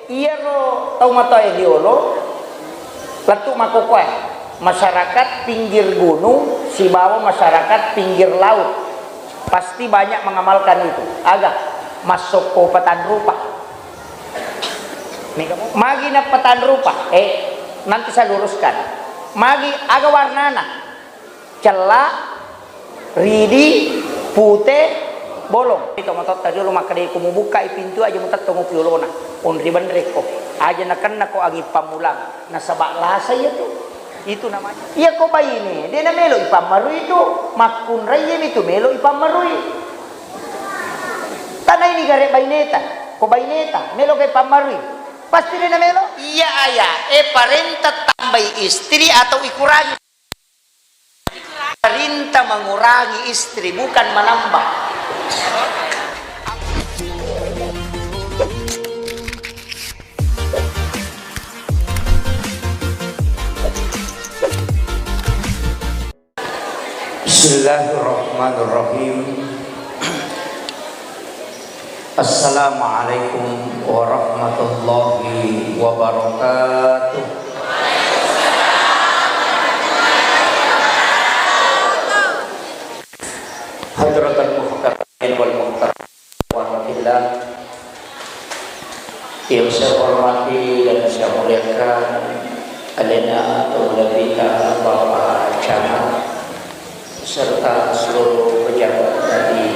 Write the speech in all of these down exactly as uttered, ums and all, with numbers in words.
Iyaro tau matoae riolo lettu makkokkoe, masyarakat pinggir gunung sibawa masyarakat pinggir laut pasti banyak mengamalkan itu. Aga? Massokko patanrupa. Magi nappatanrupa? Eh, nanti saya luruskan. Magi aga warnana? Cella, ridi, pute, bolong. Itu matotta riolo makkeda, ko mubukkai pintu aja mutettong ki olona. Onri benrekko. Aja nakenna ko anging pammulang. Nasaba lasa iya tu. Itu namanya. Iya ko baine, de namelo ipammarui tu. Makkunrai mi tu melo ipammarui. Tanaini gare baineta. Ko baineta, melo ke pammarui. Pasti de namelo. Iya aya, e parenta tambai istri atau ikurangi? Perintah mengurangi istri, bukan menambah. Bismillahirrahmanirrahim. Assalamualaikum warahmatullahi wabarakatuh. Hadratal muhtaramin wal muhtaramat fillah, yang saya hormati dan saya muliakan, alena atau lebih Bapak Camat, serta seluruh pejabat dari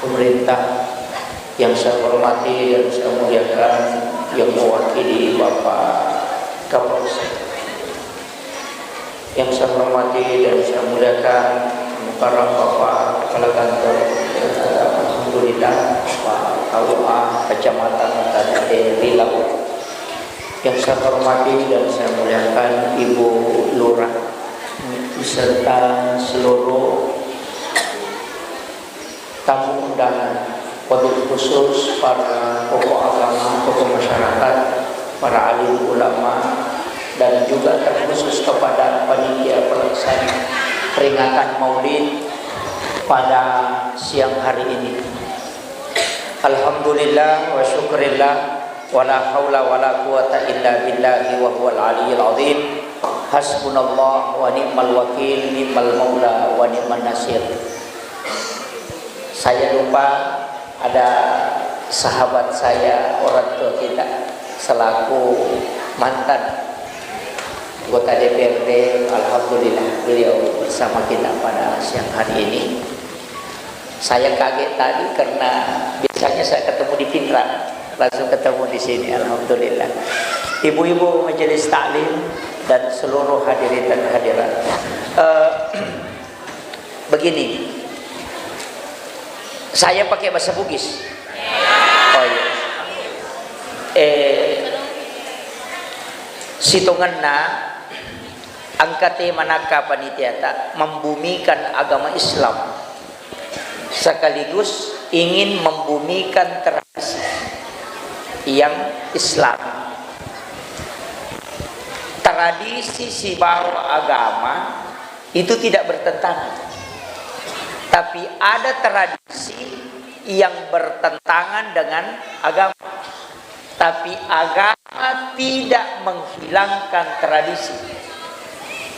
pemerintah yang saya hormati dan saya muliakan, yang mewakili Bapak Kapolsek, yang saya hormati dan saya muliakan, Mukarram Bapak Kepala Kantor, alhamdulillah, Pak K U A Kecamatan Tadate Rilau, yang saya hormati dan saya muliakan Ibu Lurah, beserta seluruh tamu undangan, wabil khusus para tokoh agama, tokoh masyarakat, para alim ulama, dan juga terkhusus kepada panitia pelaksana peringatan Maulid pada siang hari ini. Alhamdulillah wa syukurillah, wala haula wala quwata illa billahi wa huwal aliyyil azim. Hasbunallah wa ni'mal wakil, ni'mal maula wa ni'man nasir. Saya lupa, ada sahabat saya, orang tua kita, selaku mantan anggota D P R D, alhamdulillah, beliau bersama kita pada siang hari ini. Saya kaget tadi karena biasanya saya ketemu di Pinrang, langsung ketemu di sini, alhamdulillah. Ibu-ibu majelis taklim dan seluruh hadirin dan hadirat. Eh, Begini, saya pakai bahasa Bugis. Oh iya. Eh, sitongenna engka tema nakka panitiata membumikan agama Islam sekaligus ingin membumikan tradisi yang Islam. Tradisi sibawa agama itu tidak bertentangan. Tapi ada tradisi yang bertentangan dengan agama. Tapi agama tidak menghilangkan tradisi.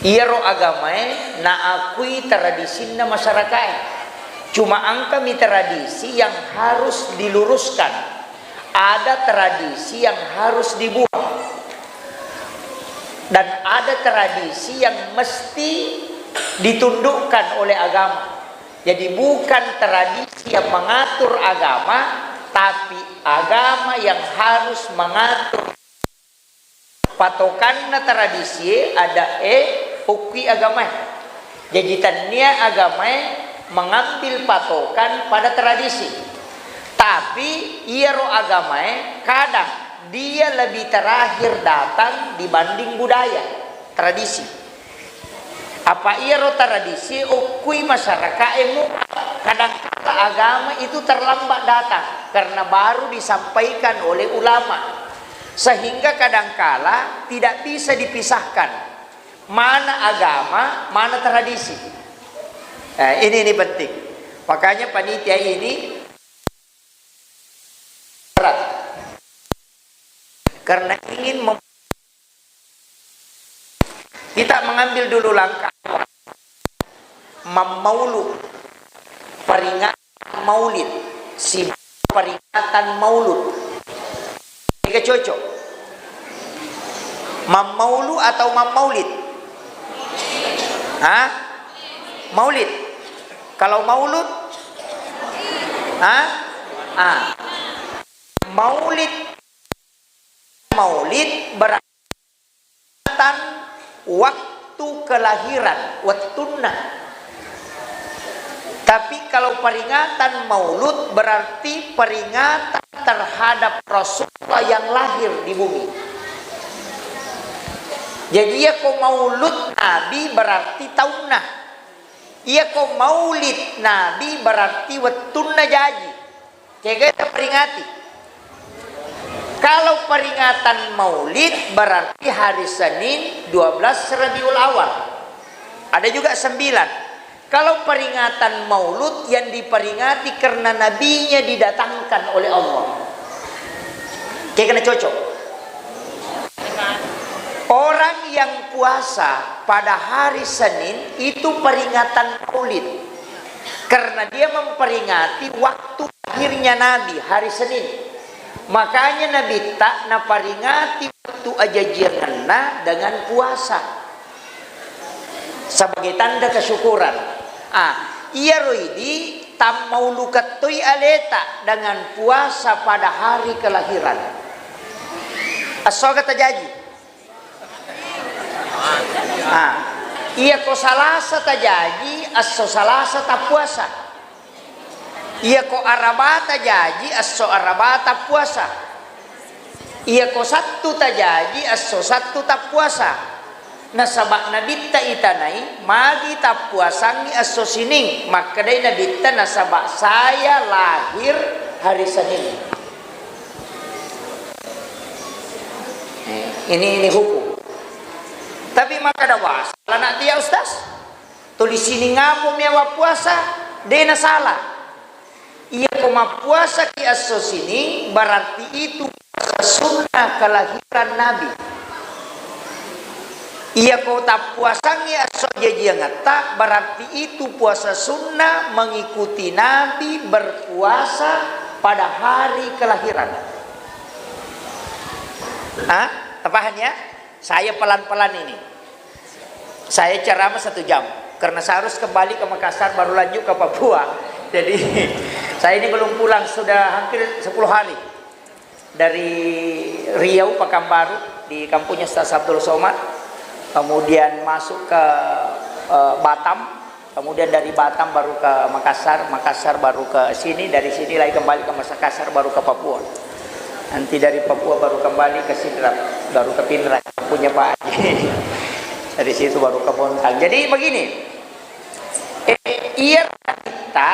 Iyaro agamae naakui tradisinna masyarakae. Cuma engkami tradisi yang harus diluruskan. Ada tradisi yang harus dibuang. Dan ada tradisi yang mesti ditundukkan oleh agama. Jadi, bukan tradisi yang mengatur agama, tapi agama yang harus mengatur. Patokanna tradisie ada e ukki agamae. Jaji, tennia agamae mengambil patokan pada tradisi. Tapi iyaro agamae kadang dia lebih terakhir datang dibanding budaya, tradisi. Apa iyaro tradisi okkui masyarakae mu, kadangkala agama itu terlambat datang karena baru disampaikan oleh ulama. Sehingga kadangkala tidak bisa dipisahkan mana agama, mana tradisi. Eh, ini, ini penting. Makanya panitia ini berat. Karena ingin mem-, kita mengambil dulu langkah awal. Mammaulu, peringatan maulid, si peringatan maulud. Tiga cocok. Mammaulu atau mammaulid? Hah? Maulid. Kalau maulud? Hah? Ah. Maulid, maulid berarti waktu kelahiran, wettunna. Tapi kalau peringatan maulud berarti peringatan terhadap Rasulullah yang lahir di bumi. Jadi, iya ko maulud Nabi berarti taunna. Iya ko maulid Nabi berarti wettunna jaji. Kega taperingati? Kalau peringatan maulid berarti hari Senin dua belas Rabiul Awal. Ada juga sembilan. Kalau peringatan maulud yang diperingati karena nabinya didatangkan oleh Allah. Kega na cocok? Orang yang puasa pada hari Senin itu peringatan maulid. Karena dia memperingati waktu lahirnya Nabi, hari Senin. Makanya Nabitta naparingati waktu ajajiangenna dengan puasa. Sebagai tanda kesyukuran. Ah, iyaro idi tammaulukettoi aleta dengan puasa pada hari kelahiran. Esso aga tajaji? Ah, iya ko Salasa tajaji, esso Salasa tappuasa. Iya ko Arabata jaji, esso Arabata puasa. Iya ko Sattu tajaji, esso Sattu tappuasa. Nasaba Nabitta itanai, magi tappuasangngi esso Sining, makkedai Nabitta, nasaba saya lahir hari Senin. Eh, ini, ini hukum. Tapi makkeda, "Wah, salah nak dia, Ustaz." Tuli Sining apo mewa puasa, de nasala. Iya ko mappuasaki esso Sining, berarti itu puasa sunnah kelahiran Nabi. Iya ko tappuasangngi esso jajiangetta, berarti itu puasa sunnah mengikuti Nabi berpuasa pada hari kelahiran. Hah? Terpaham ya? Saya pelan-pelan ini. Saya ceramah satu jam, karena saya harus kembali ke Makassar, baru lanjut ke Papua. Jadi, saya ini belum pulang, sudah hampir sepuluh hari. Dari Riau, Pekanbaru, di kampungnya Ustaz Abdul Somad, kemudian masuk ke, eh, Batam, kemudian dari Batam baru ke Makassar, Makassar baru ke sini, dari sini lagi kembali ke Makassar, baru ke Papua. Nanti dari Papua baru kembali ke Sidrap, baru ke Pinrang, punya Pak Haji. Dari situ baru ke Bontang. Jadi begini, eh, iya Nabitta,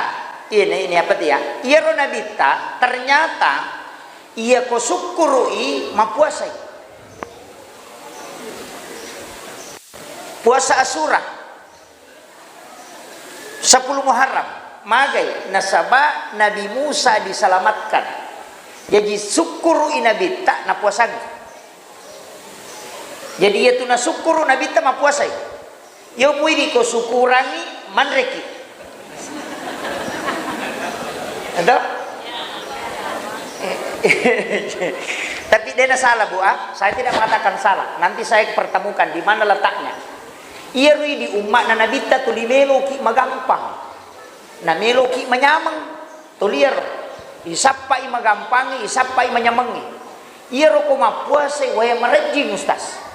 ini, ini apa dia? Iya ro Nabitta, ternyata iya ko sukkuru'i mapuasai. Puasa Asyura. Sepuluh Muharram, magai, nasaba Nabi Musa diselamatkan. Jaji, sukkuru'i Nabitta, napuasangngi. Jadi, iyatu nasukkuru Nabitta, mapuasai. Iyo pui diko sukurangngi, manreki. Ento? Tapi dena salah, Bu, ah. Saya tidak mengatakan salah. Nanti saya pertemukan di mana letaknya. Iyaro idi umma'na Nabitta tuli meloki magampang. Nameloki manyameng. Tuli iyaro. Isappai magampangngi, isappai manyamengngi. Iyaro ko mappuasai, wae marejjing, Ustaz.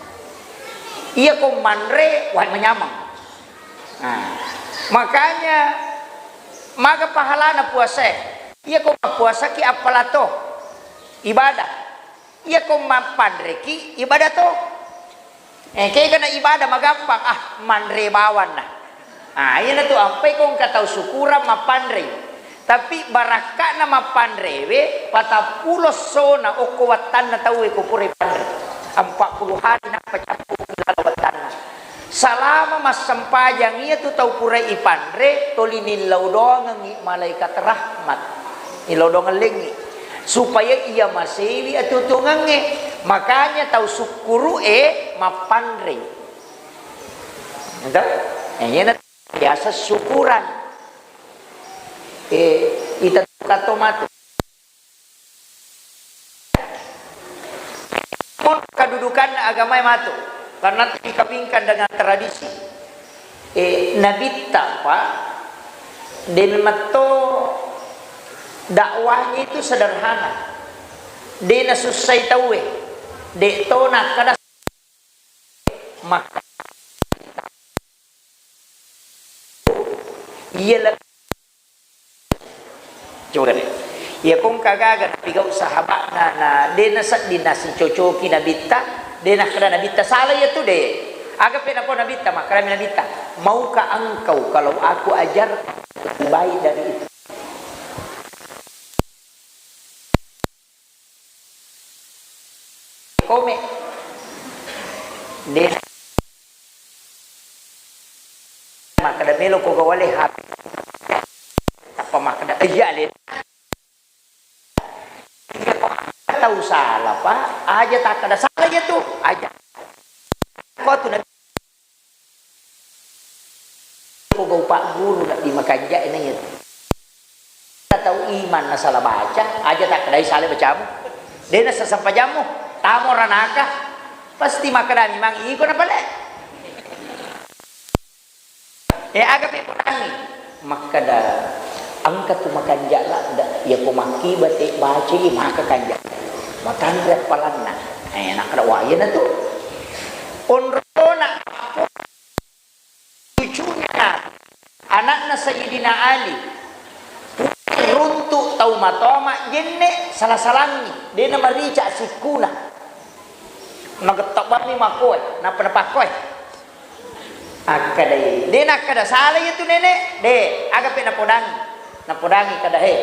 Iya ko manre, wae manyameng. Nah, makanya maga pahalana puasae. Iya ko mappuasaki appala to ibadah. Iya ko mappanreki ibadah to. Eh, kegana ibadah magampang, ah, manre bawanna. Ah, iyanatu ampai ko engka tau syukurang mappanrei. Tapi barakka'na mappanrewe, patappulo essona okko wattanna tauwe ko pura ipanre. Empat puluh hari nappa cappu ri laleng wattanna. Salama massempajang iyatu tau pura ipanre, toli nillau doangengngi malaikat rahmat. Nillau doangeng lengngi. Supaya iya masewi atuo-tuongengnge. Makanya tau sukkuru'e mappanrei. Ento? Eh, iyana biasa syukuran. Eh, ita kato matu. Kedudukanna agamae matu, karena dikawinkan dengan tradisi. Eh, nabitta, Pak, de' metto dakwahnya itu sederhana. De' nasussai tauwe. De' to nakkeda mak-, iya le-, coba deh. Iya kongka gaga napigau sahabatna, na de' nasedding nasicocoki nabitta, de' nakkeda nabitta salah iya tu de'. Aga pe napau nabitta, makkedami nabitta, "Maukah engkau kalau aku ajar lebih baik dari itu?" Kome. De' makkeda melo ko gawale H P. Tappa makkeda, "Iya, le." Iya, ko tau salah, Pak. Aja takkeda salah iya tu. Aja. Ko tu na-, ko gau Pak Guru lebbi makanja' na iya tu. Tau iman na salah baca, aja takkedai salah bacamu. De' na sesempajammu, tamo ranaka. Pasti makkeda memang iko na pale. Eh, aga pe podangi. Makkeda, engka tu makanja' ladde', iya ko makkiba te bacai maka kanja'. Matanre appalanna. Eh, nakkeda, wah, iyana tu. Onrona cucuna anakna Sayyidina Ali. Runtu tau matoa majjenne' sala-salangngi. De' na marica sikkuna. Nagettebbanni makkoe, nappa napakkoe. Akkedai, de' nakkeda salah iya tu nene', de', aga pe napodangi. Napodangi kada, he,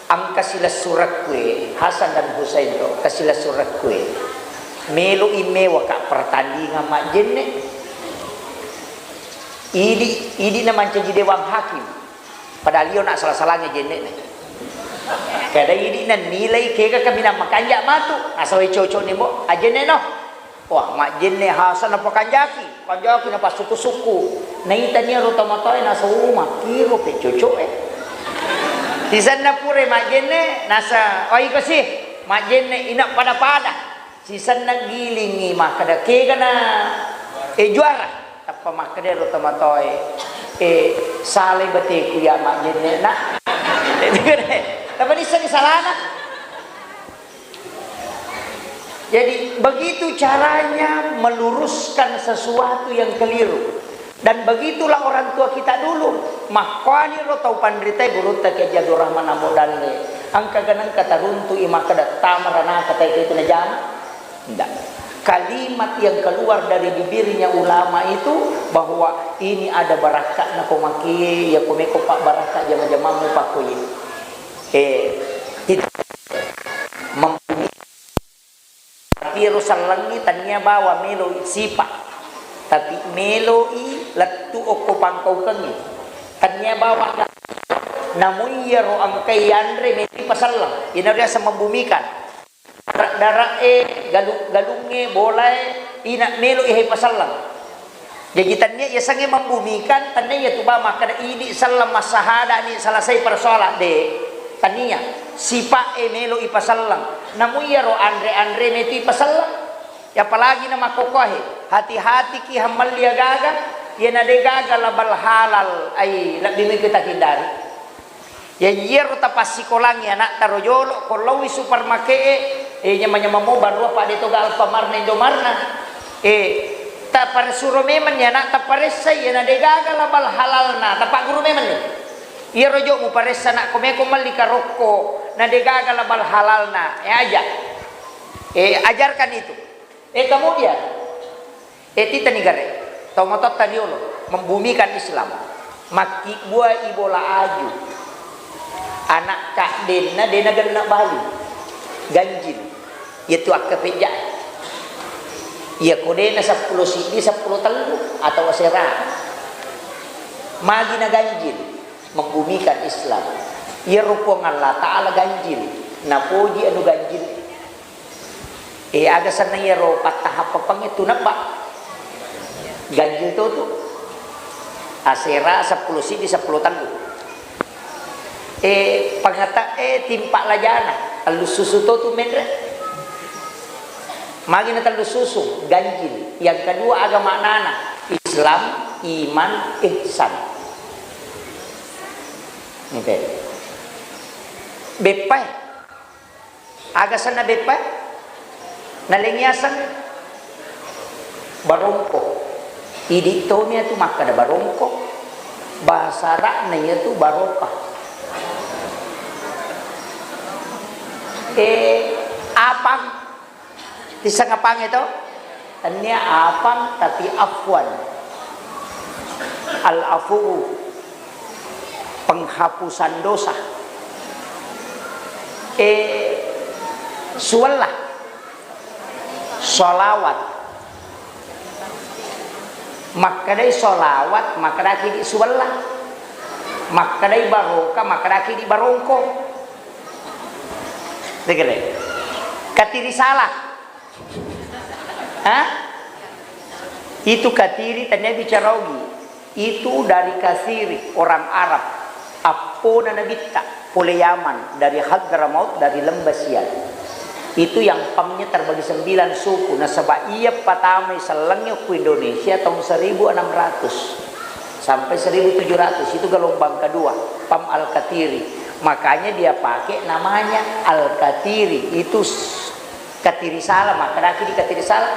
engka silessurekku e, Hasan dan Husain to, engka silessurekku e. Melo i mewa ka pertandingan majjenne'. Idi, idi na mancaji dewan hakim. Padahal iyo na sala-salangnge jenne'na. Kada idi na nilai kega kaminang makanja' matu, nasawai cocok ni mo, ajenne' no. Wah, majjenne' Hasan napakanjaki, kanjaki napassuku-suku. Naita ni ro tomatoe nasa, "Oh, makkiro pe cocok e." Sisenna pura majjenne', nasa, "Oh, iko si, majjenne' ina pada-pada." Sisenna gilingngi makkeda, "Kega na, eh, juara?" Tappa makkeda ro tomatoe, "Eh, salai bateku iya majjenne' na." Tappa nissenni salana. Jadi, begitu caranya meluruskan sesuatu yang keliru. Dan begitulah orang tua kita dulu. Makkuani ro tau panritae gurutta Kiai Haji Abdul Rahman Ambo Dalle. Engka ganengka taruntu'i makkeda tama ranaka tae itu najama. Ndak. Kalimat yang keluar dari bibirnya ulama itu bahwa ini ada barakatna ko maki, ya ko meko pak barakka jama-jamamu pakkoye. Eh, itu. Mem- Tapi ero sellengngi tania bawa meloi sipa, tapi meloi lettu okko pangkaukengnge. Tania bawa, namu iyaro engkai yanre meti paselleng, ina riaseng membumikan. Dara-, dara e, galu-, galungnge, bolae, ina meloi hai paselleng. Jaji, tania yasengnge membumikan, tania iya tu ba makkeda idi selleng massahada ni selesai persoalan, de. Tania, sipa e melo ipaselleng. Namu iyaro anre-anre metu ipaselleng. Ya, apalagi na makkokkoe, hati-hatiki hammelli agaga, iyana de gaga labal halal, ai, lebbi mui kita hindari. Ya, iyaro tapassikolangngi anakta ro jolo, ko laowi supermarket e, eh, nyamang-nyamang mo barua pa de toga Alfamarna, Indomarna. Eh, taparesuro memenni anakta paressai, iyana de gaga labal halalna, tapagguru memenni. Iyaro jo muparessa anakko meko melli karokko, na de gaga labal halalna. Eh, aja. Eh, ajarkan itu. Eh, kemudian, eh, titani gare, tau matotta riolo, membumikan Islam. Makkibbuai bola aju. Anak kaddenna dena genna balu. Ganjil. Iyatu akkapejja. Iya ko dena seppulo siddi, seppulo tellu atau sera. Magi na ganjil, membumikan Islam. Iyaro Puang Allah Ta'ala ganjil. Napoji anu ganjil. Eh, aga senna iyaro pattahappeppengnge tu nebba. Ganjil to tu. Asera seppulo siddi, seppulo tellu. Eh, pangata, eh, timpa lajana, tellu susu to tu menre. Magi na tellu susu, ganjil. Yang kedua aga maknana, Islam, iman, ihsan. Nite. Beppae. Aga senna beppa? Nalengngi aseng barongko. Idi tommi atu makkeda barongko. Bahasa Arabna iyatu barokah. Eh, apang. Tisseng apangnge to? Tennia apang, tapi afwan. Al-afu, penghapusan dosa. Eh, suwella. Salawat. Makkedai salawat, makkedaki di suwella. Makkedai baroka, makkedaki di barongko. Tegere. Katiri salah. Hah? Itu katiri, tania bicara ogi. Itu dari Katsiri, orang Arab. Appona nabitta, pole Yaman, dari Hadramaut, dari Lembah Siat. Itu yang pamnya terbagi sembilan suku. Nasaba iya patamai sellengnge ku Indonesia tahun seribu enam ratus sampai seribu tujuh ratus. Itu gelombang kedua, pam Al-Katiri. Makanya dia pakai namanya Al-Katiri. Itu s-, Katiri Sala, makkedaki di Katiri Sala,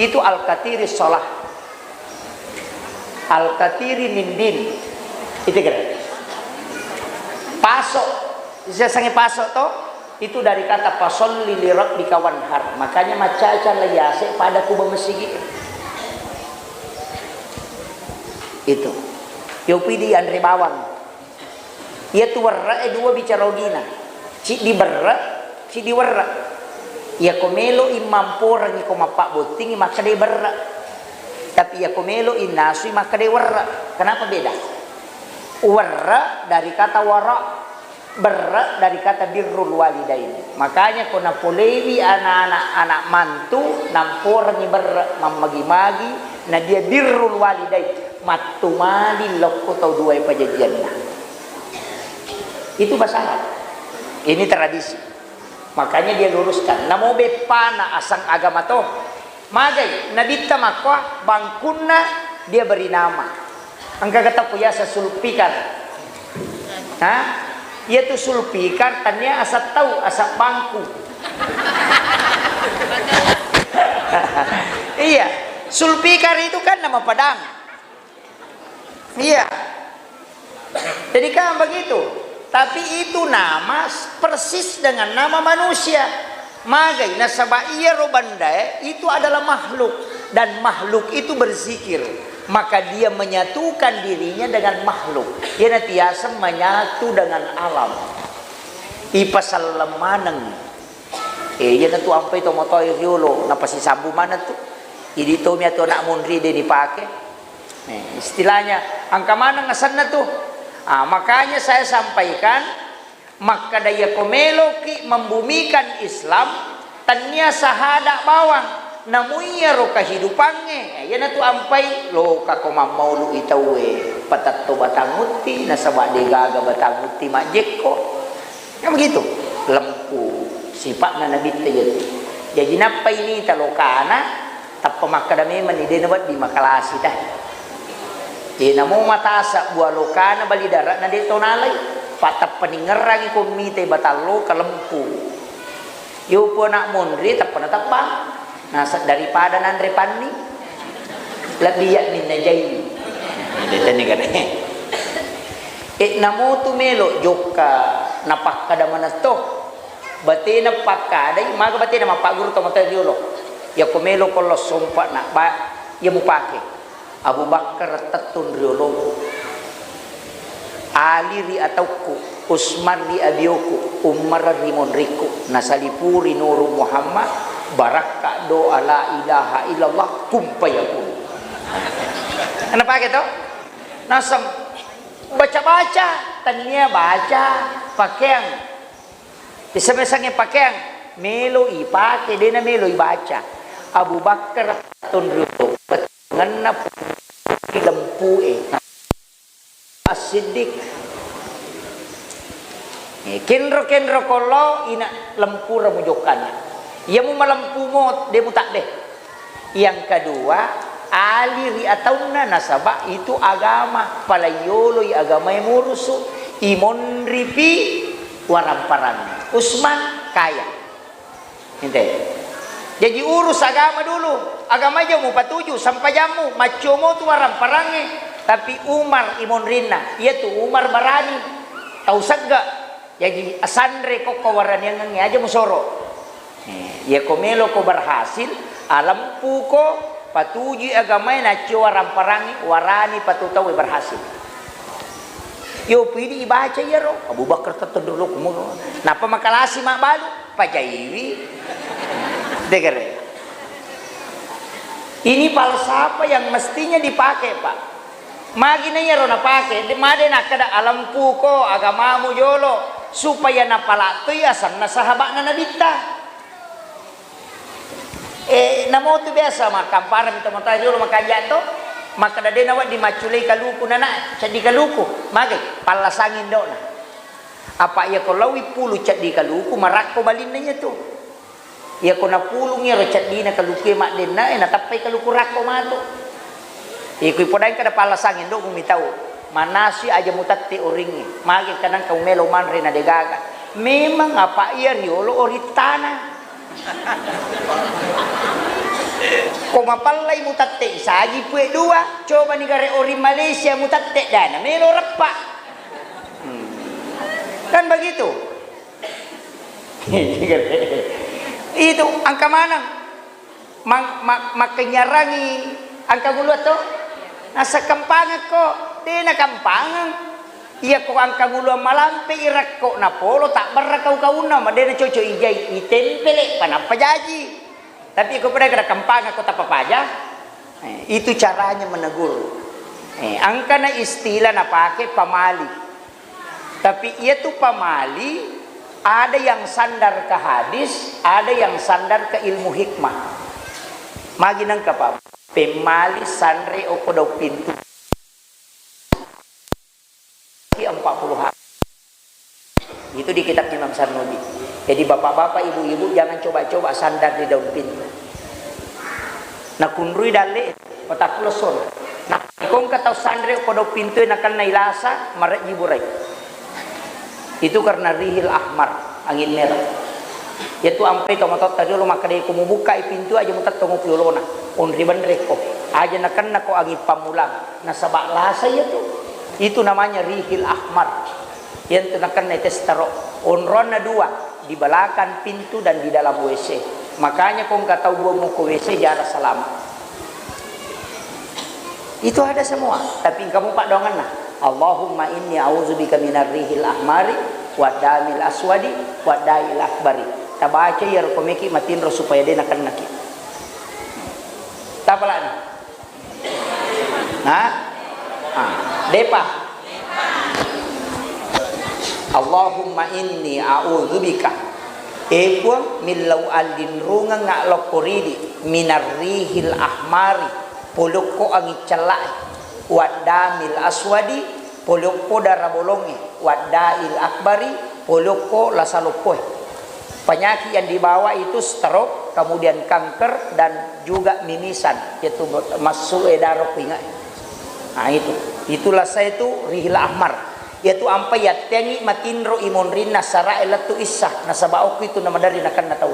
itu Al-Katiri Solah. Al-Katiri Nindin. Itu kira. Paso. Saya sangi paso to, itu dari kata fasolli li rabbika wanhar. Makanya macaca lagi ase pada kuba masigi. Itu. Yopi di anre bawang. Iyatu werre'e dua bicara ogina. Ciddi berre', ciddi werre'. Iyako melo'i mamporengngi ko mappabbottingngi, makkedai berre'. Tapi iyako melo'i nasui, makkedai werre'. Kenapa beda? Werre' dari kata wara', berre' dari kata birrul walidain. Makanya ko napolewi anak-anak, anak mantu, namporengngi berre', mammagi-magi, na dia birrul walidain. Mattumali lokko tau duae pajajianna. Itu bahasa Arab. Ini tradisi. Makanya dia luruskan. Namo beppana asang agama to. Magai, nabitta makkoa bangkunna dia beri nama. Engka kata puyasa Sulfikar. Ha? Iyatu Sulfikar tania asang tau, asang bangku. Iya, Sulfikar itu kan nama Padang. Iya. Jadi kan begitu. Tapi itu nama s-, persis dengan nama manusia. Magai, nasaba iyaro bandae itu adalah makhluk, dan makhluk itu berzikir. Maka dia menyatukan dirinya dengan makhluk. Iyana tiaseng menyatu dengan alam. Ipaselleng maneng. Eh, iyana tu ampai tomatoa riolo, napasisambu maneng tu. Idi tomi atu anak munri de dipake. Eh, istilahnya, engka maneng asenna tu. Ah, makanya saya sampaikan, makkeda iyako meloki membumikan Islam, tennia sahada bawang. Namu iyaro kehidupangnge, eh, iyana tu ampai, lokako mammaulu'i tauwe, patetto batang utti, nasaba degaga batang utti majjekko. Kan begitu? Lempu. Sipa'na Nabitta iyatu. Jaji nappai nita lokana, tappa makkeda memanni, de nawedding makalasi tah. Iyanamo matasa bua lokana bali dara'na de to nalai. Pattappa ningerrangi ko mitai batang loka lempu. Yopo anak monri tappa natebbang. Nasa daripada nanre panni, lebbi iya minna jai. Detenni kare. Eh, namotu melo jokka napakkada manetto. Batena pakkadai, maga batena mappagguru to matoa riolo. Yako melo ko lo sompa na ba, iya mupake. Abu Bakar tettun riolo. Ali ri ataukku, Usman ri abioku, Umar ri monrikku, nasalipuri Nuru Muhammad, barakka doa la ilaha illallah, kun fayakun. Napake to? Naseng baca-baca, tania baca, pakeang. Isame-sange pakeang, melo ipake, dena melo ibaca. Abu Bakar tonriolo, pettungenna lempue. As-Siddiq. Eh, kenro-kenro kollo ina lempura mujokkana. Iya mu malempu mo, de mutabbe. Yang kedua, ali ri ataunna, nasaba itu agama, pala iyoloi agamae murusu, imonripi waramparangnge. Utsman kaya. Ente. Jaji urus agama dulu, agama aja mupatuju, sampajammu, maccomo tu waramparangnge, tapi Umar imonrinna, iya tu Umar barani, tau segga. Jaji, sanre kokko waraniangengnge aja musoro. Eh, iya ko melo ko berhasil, alempuko, patujui agamae, naccio waramparangnge, warani patu tau berhasil. Yo pidi ibaca iyaro, Abu Bakar tetto dulu kumu. Napa makalasi mabbalu? Pajaiwi. Degere. Ini falsafah yang mestinya dipakai, Pak. Magi na iyaro napake, de-, made nakkeda alempuko agamamu jolo, supaya napalattui asenna sahaba'na Nabitta. Eh, namotu biasa makkampareng tomatoa riolo makanja to, makkeda de nawedding macculei kaluku nana, ceddi kaluku, mage, pallasangi indo'na. Apa iya ko lawi pulu ceddi kaluku, marakko balinna iya tu. Iya ko napulung iyaro ceddina kaluku e maddenna, eh, natappai kaluku rakko matu. Iko ipodai kada palasang indo mumitau. Manasui aja mutette oringnge. Mage kanang kau melo manre na degaga. Memang apa iya riolo orittana. Ko mapallai mutette isaji pue dua, coba ni gare oring Malaysia mutette dana melo reppa. Hmm. Kan begitu. Itu angka maneng. Mang-, ma-, makkenyarangi angka gulua to? Nasakkampangekko, de nakampangeng. Iya ko angka gulua malampe irakko napolo tabbarra kau-kaunna, ma de nacoco ijai, itempele pa nappa jaji. Tapi ko pada kada kampangekko tappa paja, eh, itu caranya menegur. Eh, angkana istilah napake pamali. Tapi iya tu pamali, ada yang sandar ke hadis, ada yang sandar ke ilmu hikmah. Magi nengka, Pak? Pemmali sanre okko daung pintu. Empat puluh hari. Itu di kitab Imam Sarnuji. Jadi bapak-bapak, ibu-ibu jangan coba-coba sandar di daung pintu. Nakunrui dalle, patappulo sona. Nah, kongka tau sanre ko daung pintu e nakenna ilasa, mareji burai. Itu karena rihil ahmar, angin merah. Yatu ampai to matotta riolo makkeda ko mubukkai pintu aja mutettong ko yolona. Onri benre ko. Aja nakenna ko angin pammulang. Nasaba lasa iya tu. Itu namanya rihil ahmar. Yang tu nakenna testaro. Onronna dua. Di belakang pintu dan di dalam W C. Makanya ko engka tau buang muko W C, jarang selamat. Itu ada semua, tapi engka mupa doanganna. Allahumma inni a'udzubika minar rihil ahmari wad damil aswadi wad dail akbari. Tabaca iyaro ko meki matinro supaya de nakennaki. Tapalani. Nah, ah, depa. Allahumma inni a'udzubika. E Puang, millau allinrungeng lokko ridi, minar rihil ahmari, polokko angin cella'e, waddamil aswadi, polokko dara bolongnge, waddail akbari, polokko lasa loppoe. Penyakit yang dibawa itu stroke, kemudian kanker, dan juga mimisan, yaitu masuk e darah pingai. Nah, itu. Itulah saya itu rihil ahmar. Yaitu ampai yattengi matinro imonrinna sarae lettu issa, nasaba okko itu namaderri nakenna tau.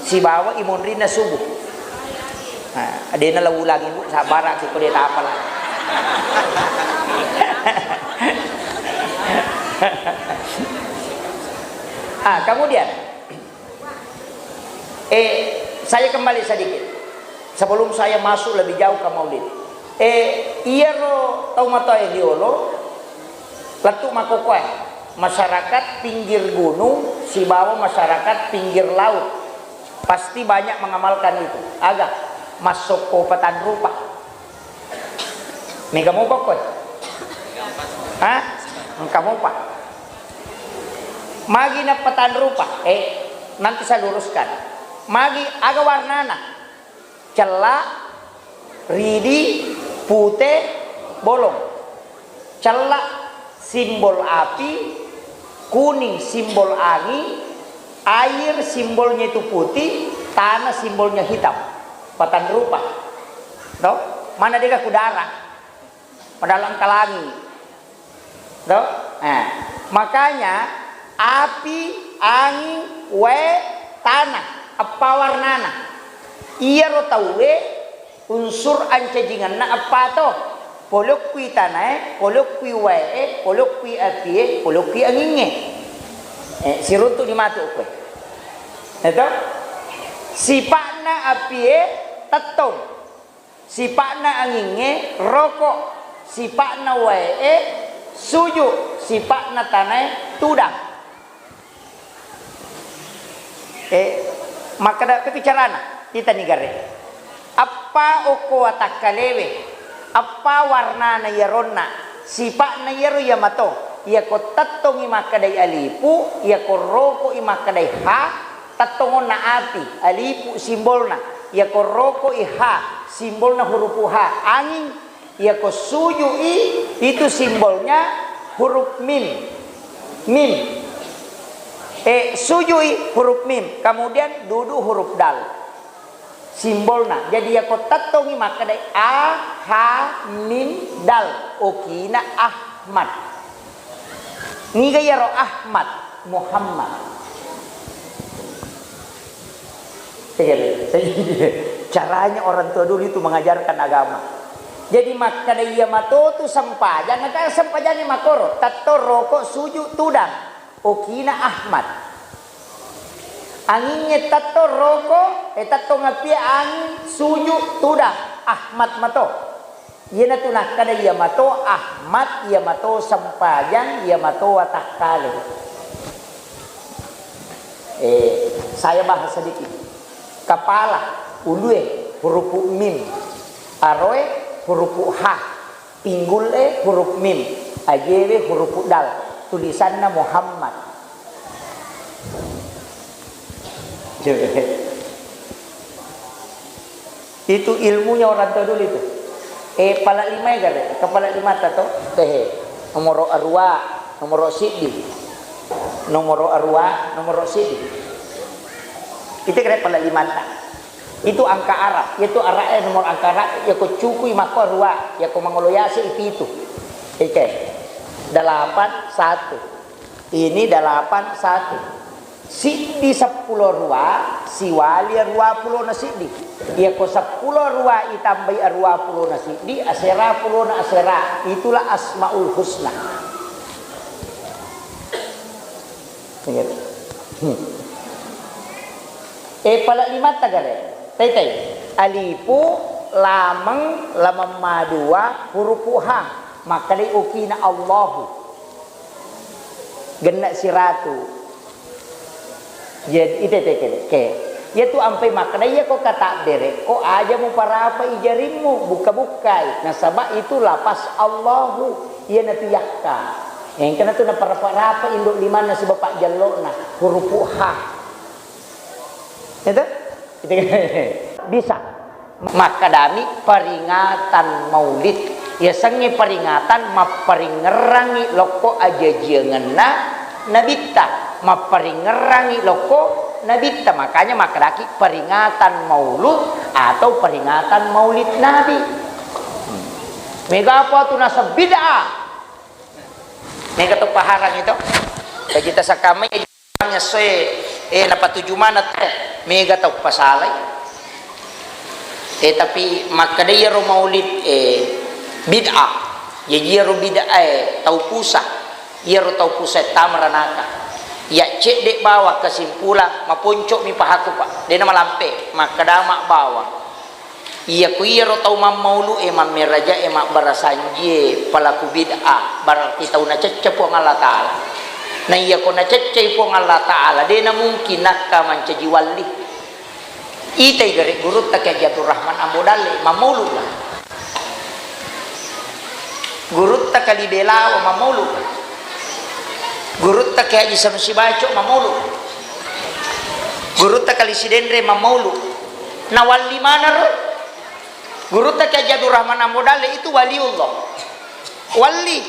Sibawa imonrinna subuh. Nah, adena la ulangi, Bu, sabaraki ko de tapala. Ah, kemudian, eh, saya kembali sedikit sebelum saya masuk lebih jauh ke maulid. Eh, iyaro tau matoa riolo lettu makkokkoe, masyarakat pinggir gunung sibawa masyarakat pinggir laut. Pasti banyak mengamalkan itu. Aga, massokko patanrupa. Mega mopa koe? Hah? Engka mopa. Magi nappa tanrupa? Eh, nanti saya luruskan. Magi aga warnana? Cella, ridi, pute, bolong. Cella simbol api, kuning simbol angin, air simbolnya itu putih, tanah simbolnya hitam. Patanrupa. Toh? Mana dega kudara? Padahal engka langi. Toh? Eh, makanya api, angin, wae, tanah, eppa warnana. Iyaro tauwe unsur ancajingenna eppa to. Polokkui tanae, polokkui wae, polokkui apie, polokkui angingnge. Eh, siruntu'ni matu koe. Eto? Sipa'na apie tettong. Sipa'na angingnge roko, sipa'na wae'e suju, sipa'na tanae tudang. Eh, makkeda petu carana, itani gare. Eppa okko watakkalewe, eppa warnana iyaronna, sipa'na iyaro iyamato, iyako tettongngi makkedai alipu, iyako roko'i makkedai ha, tettongonna api, alipu simbolna, iyako roko'i ha, simbolna hurupu ha, angin, iyako suju'i, itu simbolnya huruf mim. Mim. Eh, suju'i huruf mim, kemudian dudu huruf dal. Simbolna. Jadi iyako tettongngi makkedai a, ha, mim, dal. Okina Ahmad. Niga iyaro Ahmad? Muhammad. Caranya orang tua dulu itu mengajarkan agama. Jadi makkeda iyamato tu sempajang, engka sempajangnge makkoro, tetto, roko, suju, tudang. Okina Ahmad. Angingnge tetto, roko, eh, tetto ngapie angin, suju, tudang. Ahmad mato. Iyanatu nakkeda iyamato Ahmad, iyamato sempajang, iyamato watakkale. Eh, saya bahas sedikit. Kepala, ulue, hurupu mim. Aroe, hurupu ha. Pinggule, huruf mim. Ajewe, hurupu dal. Tulisanna Muhammad. Itu ilmunya orang tua dulu itu. Eh, pala lima ya, gare? Kepala lima ta to? Tehe. Nomoro arua, nomoro siddi. Nomoro arua, nomoro siddi. Itu kira pala lima ta. Itu angka Arab. Itu Arab, eh, nomor angka Arab. Ya ko cukui mako arua. Ya ko mangolo yase itu itu. Oke. Delapan satu. Ini delapan satu. Siddi seppulo rua, siwali arua pulo na siddi. Iyako seppulo rua itambai arua pulo na siddi, asera pulo na asera. Itulah Asmaul Husna. Iya. Hmm. Eh, pala lima ta gare. Taitai. Alipu, lameng, lameng madua, hurupu ha. Makkedai okina Allahu. Genna siratu. Jadi, ite teke, ke. Iyatu ampai makkeda, iya ko katabbere, ko aja muparapa i jarimmu, bukka-bukkai. Nasaba itu lapas Allahu, iyanatu yakka. Engkana tu naparapa-rapa indo limanna sibawa pajjallona, hurupu ha. Itu? Itu kan? Bisa. Makkedami peringatan Maulid. Yasengnge peringatan, mapparingngerangngi lokko ajajiangenna Nabitta. Mapparingngerangngi lokko Nabitta. Makanya makkedaki peringatan Maulud atau peringatan Maulid Nabi. Mega apa tu naseng bid'ah? Mega to paharang itu. Kajita sakamai essoe, eh, napatuju maneng to, mega tau pasalai. Eh, tapi makkeda iyaro maulid, eh, bid'ah. Jaji iyaro bid'ah, eh, tau pusa. Iyaro tau pusa tama ranaka. Iya cedde bawang kesimpulan, maponcomi pahaku, Pak. Dena malampe, makkeda ma bawang. Iya, ku iyaro tau mammaulu'e, mammerajae, mabbara sanjie, pelaku bid'ah, berarti tau nacecce Puang Allah Ta'ala. Na iya ko naceccei Puang Allah Ta'ala, de na mungkin nakka mancaji walli. Itai gare gurutta Kiai Haji Abdul Rahman Ambo Dalle, mammaulu'la. Gurutta Kali Belawa, mammaulu'la. Gurutta Kiai Haji Sanusi Baco mammaulu. Gurutta Kali Sidenre mammaulu. Nawalli manaro. Gurutta Kiai Haji Abdurrahman Ambo Dalle itu waliullah. Walli.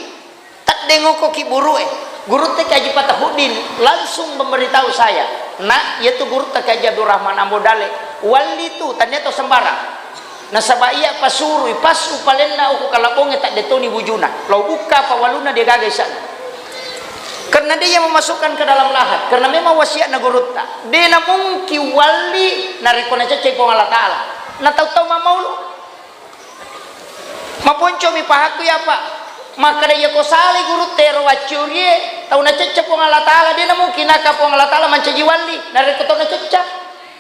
Taddengoko ki burue. Gurutta Kiai Haji Fatahuddin langsung memberitahu saya, "Nak, yaitu Gurutta Kiai Haji Abdurrahman Ambo Dalle. Walli tu, tania to sembarang." Nasaba iya pasurui, passu palenna uku kalabongnge tadde toni bujuna. Lao bukka pawalunna de gaga isana. Karena dia memasukkan ke dalam lahat. Karena memang wasiatna gurutta. De namungki walli narekko nacecce Puang Allah Ta'ala. Na tau-tau mammaulu. Maponcomi pahakku ya, Pak. Makkeda iyako salai gurutta ero waccurie, tau nacecce Puang Allah Ta'ala, de namungkin naka Puang Allah Ta'ala mancaji walli, narekko tau nacecce.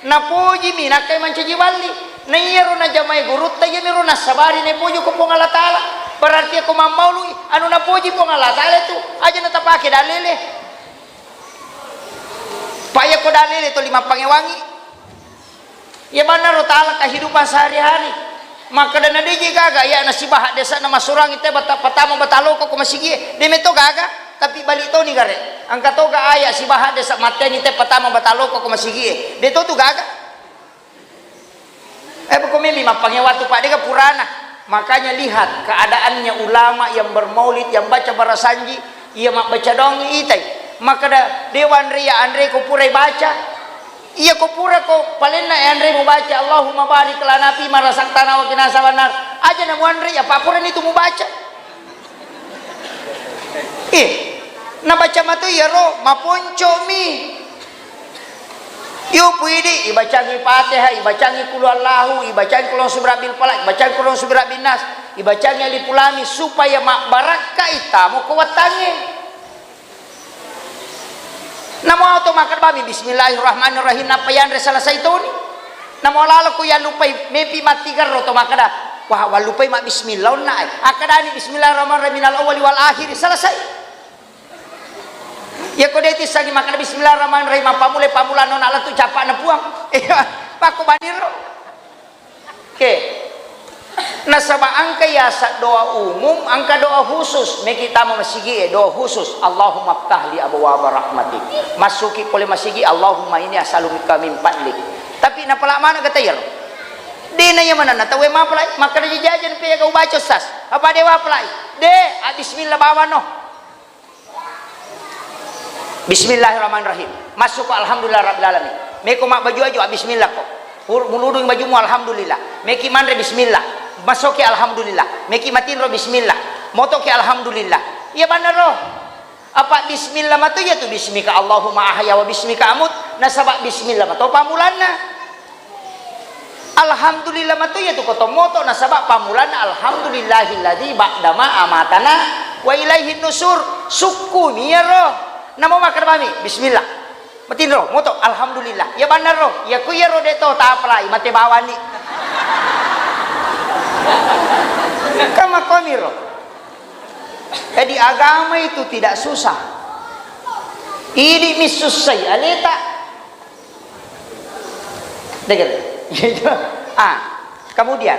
Napojimi, nakkai mancaji walli. Na iyaro najamai gurutta, iyaniro nassabari napoji ko Puang Allah Ta'ala. Berarti ako mammaului, anu napoji Puang Allah Ta'ala itu, aja natapake dalele. Pa iyako dalele toli mappangewangi. Iya bannaro ta'ala kehidupan sehari-hari. Makkeda na deje gaga iya nasiba haddesa'na masurangi te bata-, patama bataloko ko masigie. De meto gaga, tapi balik toni gare. Engka toga aya siba haddesa matteni te patama bataloko ko masigie. De to tu gaga. Eh, pokoknya mi mappangewa tu, Pak, dega purana. Makanya lihat keadaannya ulama yang bermaulid, yang baca barasanji, iya mabbaca doang itai. Makkeda, "De wanre iya anre ko purai baca." Iya ko pura ko palenna anre mubaca, "Allahumma barik lana fi ma razaqtana wa qina azabannar." Aja na muanre iya, Pak, purani tu mubaca. Eh, nabaca matu iyaro, maponcomi. Iyo puidi, ibacangi Fatihah, ibacangi Qul Huwallahu, ibacangi Qul A'udzu Birabbil Falaq, ibacangi Qul A'udzu Birabbin Nas, ibacangi Alif Lam Mim, supaya mabbarakkai tamo ko wattangnge. Namo to makkeda bami, "Bismillahirrahmanirrahim," nappa yanre selesai toni. Namo lalo ko yallupai, mepi mattigerro to makkeda, "Wah, wallupai ma bismillah onna ai." Akkedani, "Bismillahirrahmanirrahim, minal awwali wal akhiri," selesai. Iya ko de tissangi makkeda, "Bismillahirrahmanirrahim," mappammulai pammulana onna lettu cappa'na Puang. Iya, pakko baniro. Oke. Nasaba engka yaseng doa umum, engka doa khusus. Meki tama masigi e, doa khusus. "Allahumma ftahli abwaba rahmatik." Massuki pole masigi, "Allahumma inni as'aluka min fadlik." Tapi napala mana kata iyaro? Dena iya manenna tauwe mapalai, makkeda jajan pe ga ubaca, Ustaz. Apa dewa palai? De, ah, bismillah bawano. Bismillahirrahmanirrahim. Massuko alhamdulillah rabbil alamin. Meko mabbaju-aju, bismillah ko. Pur-, muludung bajumu, alhamdulillah. Meki manre, bismillah. Massoki, alhamdulillah. Meki matinro, bismillah. Motoki, alhamdulillah. Iya bannaro. Apa bismillah matu iya tu, "Bismika Allahumma ahya wa bismika amut." Nasaba bismillah mato pammulanna. Alhamdulillah matu iya tu ko tommoto, nasaba pammulanna, "Alhamdulillahilladzi ba'dama amatana wa ilaihin nusur." Sukkumi iyaro. Namo makkeda mami, "Bismillah." Matinro, moto, "Alhamdulillah." Iya bannaro, iya ku iyaro de to tapalai, mate bawani. Kan makkoniro. Jadi agama itu tidak susah. Idi mi sussai aleta. Dengar. Ah, kemudian,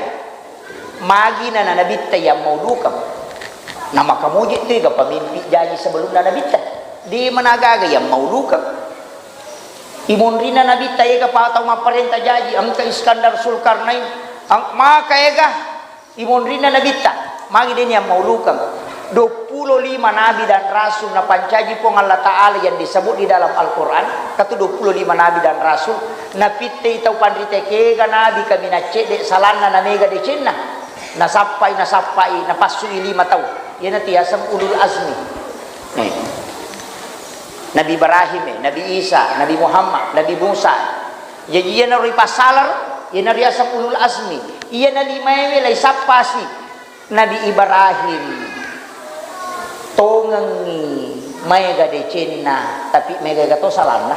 magi na nabitta yang maulukeng. Nama kamuji tu ega pemimpi jaji sebelum na nabitta. Di mana gaga yang maulukeng. Imunrina nabitta ega pa tau mapparenta jaji, engka Iskandar Sulkarnain, ang-, maka ega Imonrinna nabitta, magi deni ammaulukeng. Duappulo lima nabi dan rasul napancaji Puang Allah Ta'ala yang disebut di dalam Al-Quran, katu duappulo lima nabi dan rasul, napittei tau panrite kega nabi kaminang cedde salanna namega decenna. Nasappai, nasappai, napassui lima tau. Iyanatu yaseng ulul azmi. Eh. Nabi Ibrahim, eh, Nabi Isa, Nabi Muhammad, Nabi Musa. Jaji iyanaro ripassalaro, iyanaro riaseng ulul azmi. Iyana limaewe laisappasi. Nabi Ibrahim tongengngi maega decenna, tapi maega to salanna.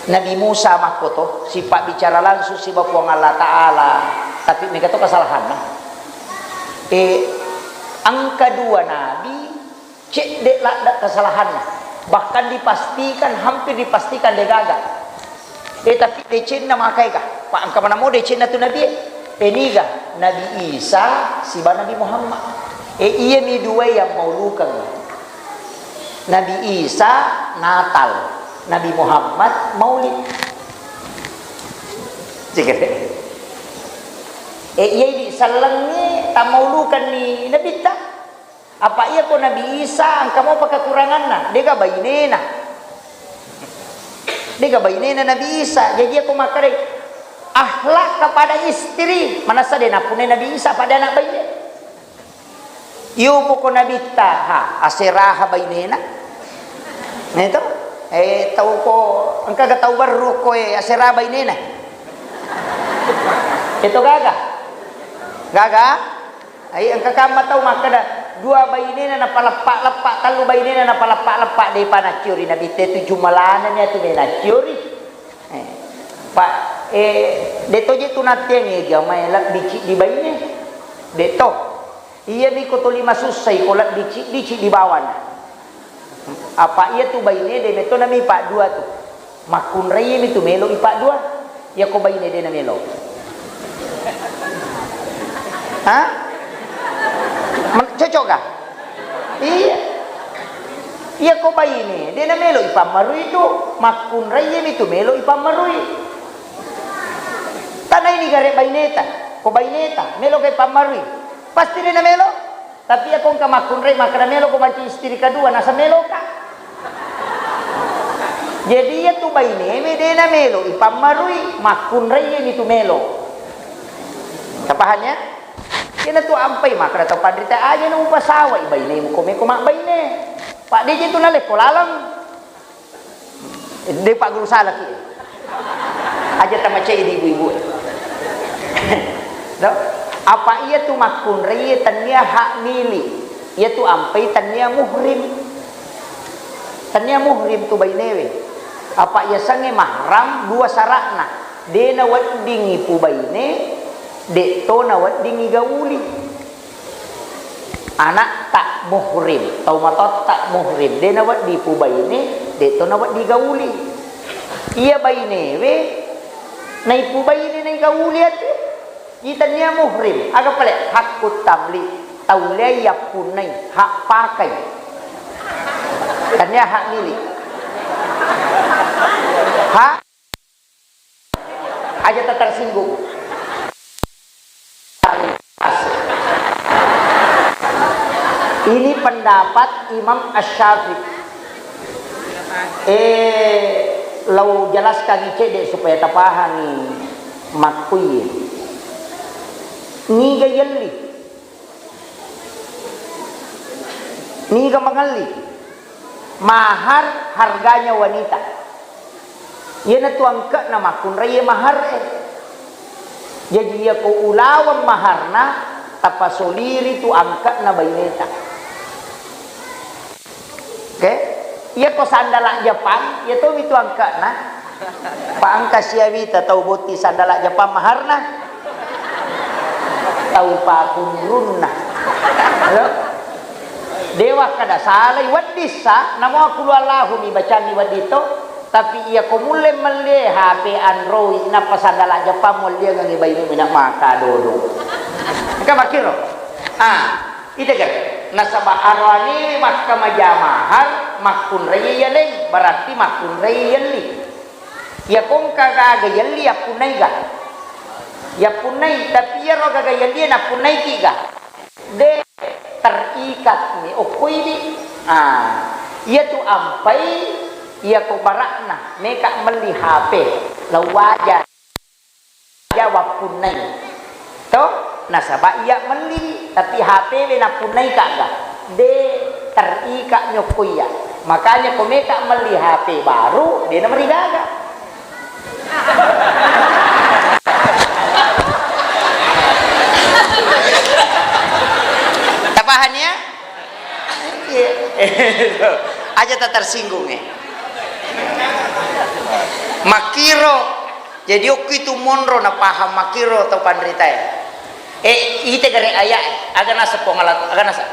Nabi Musa makkoto, sipabbicara langsung siba Puang Allah Ta'ala, tapi maega to kesalahanna. Eh, engka dua nabi, cedde ladde kesalahanna, bahkan dipastikan, hampir dipastikan degaga. Eh, tapi decenna makaega, pa engka manamo decenna tu nabi e. Eh, niga Nabi Isa siba Nabi Muhammad. Eh, iyami duae yang maulukeng. Nabi Isa Natal, Nabi Muhammad Maulid. Cekere. E, iya idi sellengnge tammaulukanni Nabitta. Apa iya ko Nabi Isa engka mopa kekuranganna, dega bainena. Dega bainena Nabi Isa. Jaji iya ko makkedai, "Akhlak kepada istri," manessa de nappunnai Nabi Isa pada anak baine. Iyo poko Nabitta, ha, aseraha bainena. Nah, itu, eh, tau ko, engka ga tau berru ko, eh, aseraha bainena. Itu gaga. Gaga? Ai, engka kamma tau makkeda, dua bainena napaleppa-leppa, tellu bainena napaleppa-leppa, depa nacciori Nabitta itu jumalanami atu me nacciori. Eh, pa, eh, de toje tu nattiangi jamae lebbi ciddi baine. De to. Iyami ko toli masussai ko lebbi ciddi, ciddi bawana. Apa iya tu baine de meto nami paddua tu. Makkunraiemi tu melo ipaddua. Iya ko baine de namelo. Ha? Men-, cocok ga? Iya. Iya ko baine de namelo ipammarui tu. Makkunraiemi tu melo ipammarui. Tanaini gare baineta. Ko baineta melo ke pammarui. Pasti de namelo. Tapi iya ko engka makkunrai makkeda melo ko manci istri kedua, nasa meloka. Jadi iya tu bainemi de namelo ipammarui, makkunrai ini tu melo. Tapahang ya? Iya na tu ampai makkeda tau panrita aja na upasawai bainemu ko meko mabbaine. Pak D J tu nalekko laleng. De Pak Guru salaki. Aja tamacai di ibu-ibu. Do? Apa iya tu makkunrai tennia hak milik. Iya tu ampai tennia muhrim. Tennia muhrim tu bainewe. Apa iya sange mahram dua syaratna. De naweddingi pu baine, de to naweddingi gauli. Anakta muhrim, tau matotta muhrim, de naweddi pu baine, de to naweddi gauli. Iya bainewe, naipu baine nai gauli ati, itannia muhrim, aga pale hakku tamli, tau lea yappunnai, hak pakai. Tania hak milik. Hak Aja tak tersinggung. Ini pendapat Imam Asy-Syafi'i. Eh, lau jelaskan cedde supaya tapahangi makkuye. Niga yelli? Niga mangelli? Mahar harganya wanita. Iyanatu angke'na makkunraiye mahar e. Jaji, iyako ulaweng maharna, tapasoliri tu angke'na baineta. Oke? Iyako sandala Jepang, iya tomi tu angke'na. Pa engka siawita tau botti sandala Jepang maharna. Tau pakunrunna. Halo? Dewa kada salai weddissa, namo aku lu Allahu mi bacangi wedditto, tapi iyako mulle mellie H P Android, nappa sandala Jepang mullieangngi bainemu, na maka dodo. Engka makkiro? Ah, ite gare. Nasaba aroanewe makkamaja mahar, makkunrai yaleng, berarti makkunrai yelli. Iyako engka gaga yelli, yappunnai ga? Yappunnai, tapi iyaro gaga yelli nappunnaiki ga? De terikat mi okko idi. Ah, iyatu ampai, iyako barakna meka melli H P, lao waja. Aja wappunnai. To, nasaba iya melli, tapi H P we nappunnai ka ga? De terikat mi okko iya. Makanya ko meka melli H P baru, de namarigaga. Tapahang ya? Iya. Aja tak tersinggung e. Makkiro. Jadi okki tu monro napahang makkiro tau panritae. Eh, ite gare ayat e. Aga nasa Puang Allah, aga nasa?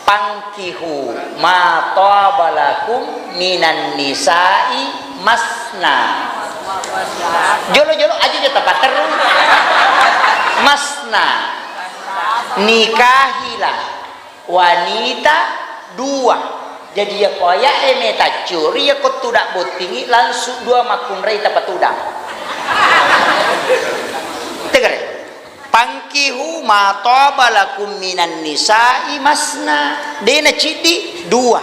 Fankihu ma taba lakum minan nisa'i masna. Jolo-jolo aja jata paterru. Masna. Nikahilah wanita dua. Jadi, iyako aya'e metaccuri, iyako tudang bottingngi, langsung dua makkunrai tapatudang. Tegere. "Fankihu ma taba lakum minan nisa'i masna." De'na ciddi, dua.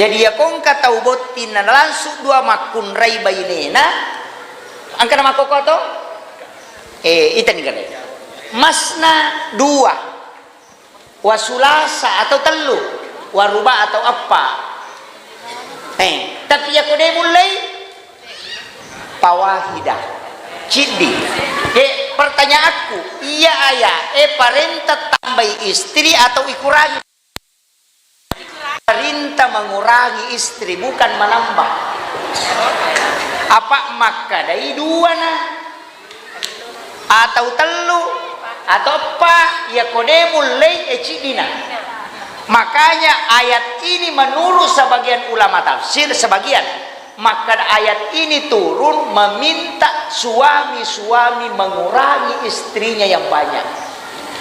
Jadi, iyako engka tau botting na langsung dua makkunrai bainena, engka na makkokko to? Eh, itani gare. Masna, dua. Wa sulasa atau tellu, wa ruba atau eppa. Eh, tapi iyako de mullei, fawahida, ciddi. Eh, pertanyaanku, iya aya, eh, parenta tambai istri atau ikurangi? Parenta mengurangi istri, bukan menambah. Apa makkadai dua na? Atau tellu, atau eppa, iyako de mullei, e, ciddina. Makanya ayat ini menurut sebagian ulama tafsir, sebagian, maka ayat ini turun meminta suami-suami mengurangi istrinya yang banyak.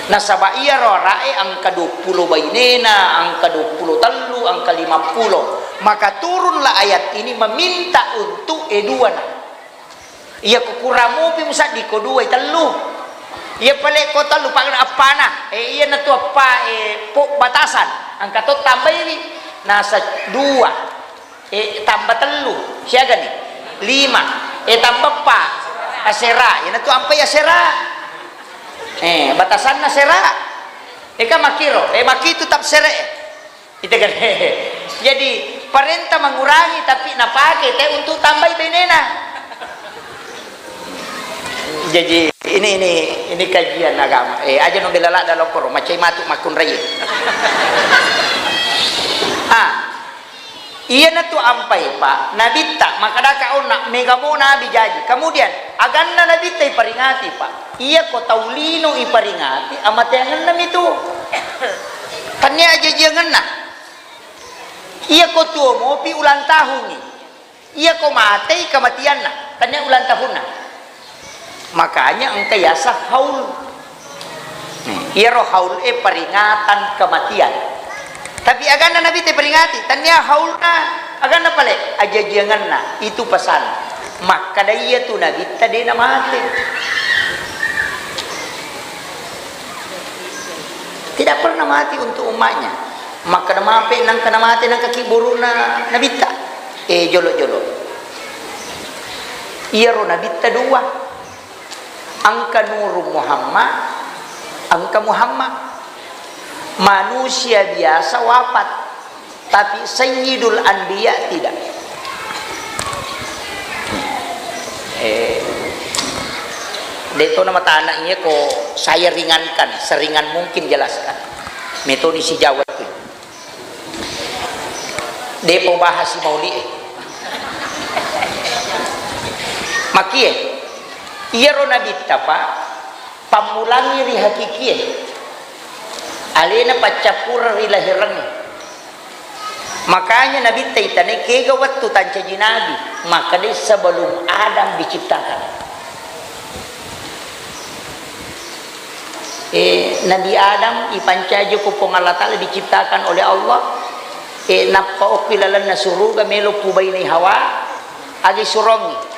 Nasaba iyaro arae engka duappulo bainena, engka duappulo tellu, engka lima pulo. Maka turunlah ayat ini meminta untuk e dua na. Iya ko kurang mupi musaddi ko dua, tellu. Iya pale ko tellu, pa-, eppana. Eh, iya natu eppa, eh, po batasan. Engka to tambaiwi. Nasa dua. Eh, tambah tellu. Siaga ni? Lima. Eh, tambah eppa. Asera. Iya natu ampai asera. Eh, batasanna sera. Eh, kan makkiro. Eh, makkitu tafsir e. Ite kan? Jadi, parenta mengurangi, tapi napake te untuk tambai benena. Jadi, ini, ini, ini kajian agama. Eh, aja no bela ladda lokoro, macai matu makkunrai. Ah, iyanatu ampai, Pak, Nabitta, makadaka onna, mega mo Nabi jaji. Kemudian, aganna Nabitta iparingati, Pak. Iya ko tau lino iparingati, amateangenna mitu. Tannia ajajiangenna. Iya ko tuo mopi ulang tahungngi. Iya ko matei kematianna, tannia ulang tahunna. Makanya engka yasa haul. Nih, iyaro haul e peringatan kematian. Tapi aganna Nabitta iperingati, tannia haulna, aganna pale, ajajiangenna, itu pesan. Makkada iyatu Nabitta de namate. Tidak pernah mati untuk umatnya. Makkada mape nangka namate nangka kiburuna Nabitta. Eh, jolo-jolo. Iyaro Nabitta dua. Engka Nurun Muhammad, engka Muhammad. Manusia biasa wafat, tapi Sayyidul Anbiya tidak. Eh, de to nama tana iya ko saya ringankan, seringan mungkin jelaskan. Metode si Jawa itu. Depo bahas si mauli e. Makie, iyaro Nabitta, Pak, pammulangi ri hakikie. Alena paccappureng ri lahirengnge. Makanya Nabitta itane kega wettu tancaji nabi, makkadai sebelum Adam diciptakan. Eh, Nabi Adam ipancaji ko Puang Allah Ta'ala diciptakan oleh Allah. Eh, nappa okki lalenna suruga melo pubainai Hawa, agi surongi.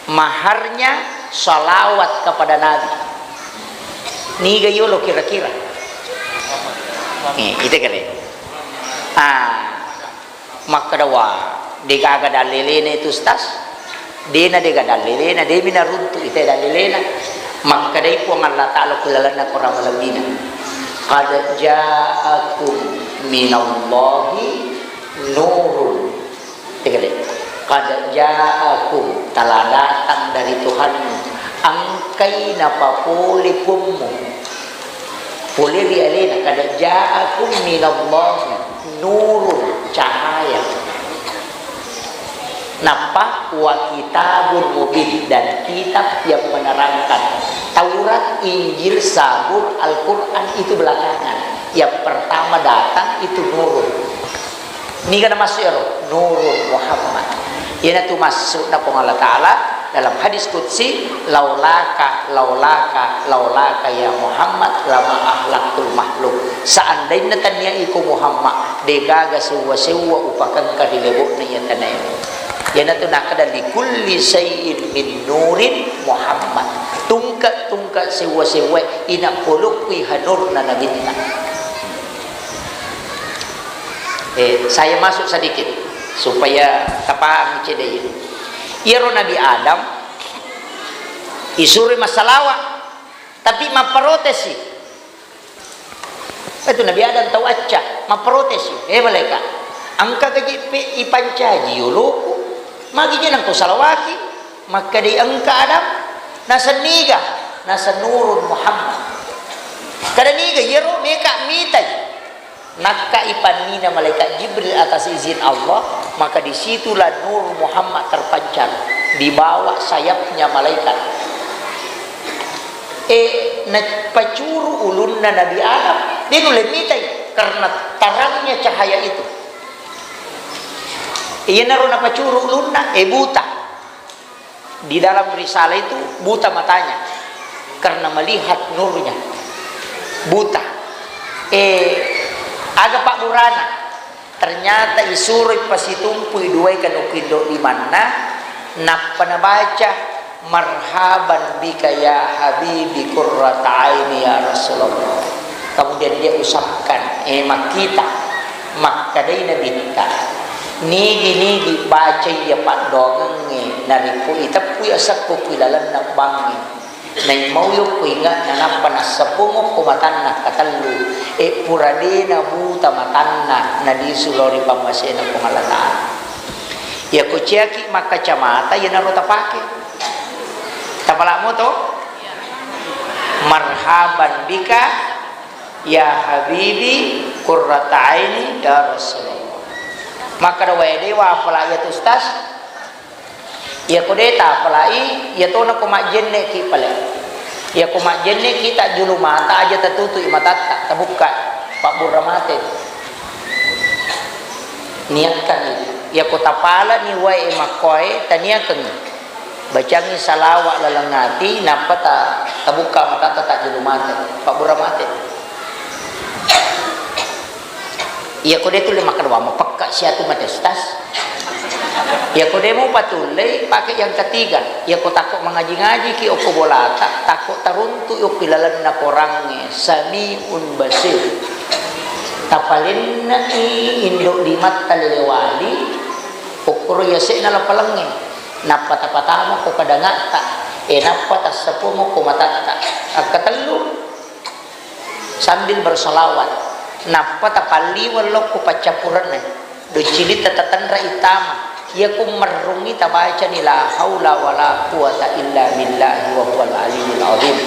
Maharnya salawat kepada Nabi. Niga yolo kira-kira? Eh, ite kare. Ah, Makkada, "Wa, degaga dallelena itu, Ustaz?" Dena dega dallelena, demi naruntu ite dallelena. Makkadai Puang Allah Ta'ala ku lalenna Quran malebbina, "Qad ja'akum minallahi nurun." Tegale. "Qad ja'akum," telah datang dari Tuhanmu. Engkai napapole Puangmu. Pole ri alena, "Qad ja'akum minallahi nurun," cahaya. Nappa, "wa kitabun mubin," dan kitab yang menerangkan. Taurat, Injil, Zabur, Al-Quran itu belakangan. Yang pertama datang itu nurun. Niga namassu ero? Nurun Muhammad. Iyanatu massu na Puang Allah Ta'ala, Dalam hadis qudsi, "Laulaka, laulaka, laulaka ya Muhammad, lama ahlaktul makhluk." Seandainna tania iko Muhammad, degaga sewwa-sewwa upakengka ri lebo'na iya tanae. Iyanatu nakkeda, "Likulli syai'in min nurin Muhammad." Tungke-tungke sewwa-sewwa ina polokki hanurna nabinna. Eh, saya masuk sedikit supaya tapahami cedde. Iyaro Nabi Adam isuroi massalawa, tapi mapparotesi. Itu Nabi Adam tau acca, mapparotesi. Eh, malaika, engka gaji pe ipancaji yoloku, magi je nangko salawaki? Makkedai engka Adam, naseng niga? Naseng Nurun Muhammad. Kada niga iyaro, meka mitai. Nakkai pannina malaikat Jibril atas izin Allah, maka disitulah Nur Muhammad terpancar, dibawa sayapnya malaikat. Eh, napacuru ulunna Nabi Adam, de nulle mitai karena tarangnya cahaya itu. Iyanaro napacuru ulunna, eh, buta. Di dalam risalah itu buta matanya karena melihat nurnya. Buta. Eh, aga pabburana? Ternyata isuroi pasitumpui duai kanukku indo limanna, nappa nabaca, "Marhaban bika ya habibi qurrata aini ya Rasulullah." Kemudian dia usapkan, eh, makkita, makkedai Nabitta, "Nigi-nigi bacai iya paddoangengnge, narekko iteppui aseppu ku ilalenna bangnge, naimmau yokko inge'na, nappa nassepung okko matanna katellu, eh, pura de nabuta matanna, nalisu lao ri pammasena Puang Allah Ta'ala." Iyako ciaki makkacamata, iyanaro tapake. Tapalamo to? Marhaban bika ya habibi qurrata aini ya Rasulullah. Makkeda wae, de wapala iyatu Ustaz? Iyako de tapalai, iyatona ko majjenneki pale. Iyako majjenneki tajjulu mata aja tatutui matatta, tabukka, pabburra mate. Niakkangi. Iyako tapalani wae makkoe, taniakangi. Bacangi salawa laleng ati, nappa ta-, tabukka matatta tajjulu mate, pabburra mate. Iyako de tulle makkeda, "Wa mapekka siatu mate Ustaz." Iyako de mupatullei, pake yang ketiga. Iyako takko mangaji-ngajiki okko bolata, takko taruntu okko ilalenna korangnge, Samiun Basir. Tapalennai indo limatta lelewali, okkoro yase'na lapalengnge, nappa tapatama ko kadangatta, e nappa tassepung ko matatta. Akkatellu, sambil bersolawat, nappa tapalliweng lokko paccappurenna, doccilitta tatenra ittama. Iyako merrungngi tabacani la haula wala quwata illa billahi wa huwal aliyul azim.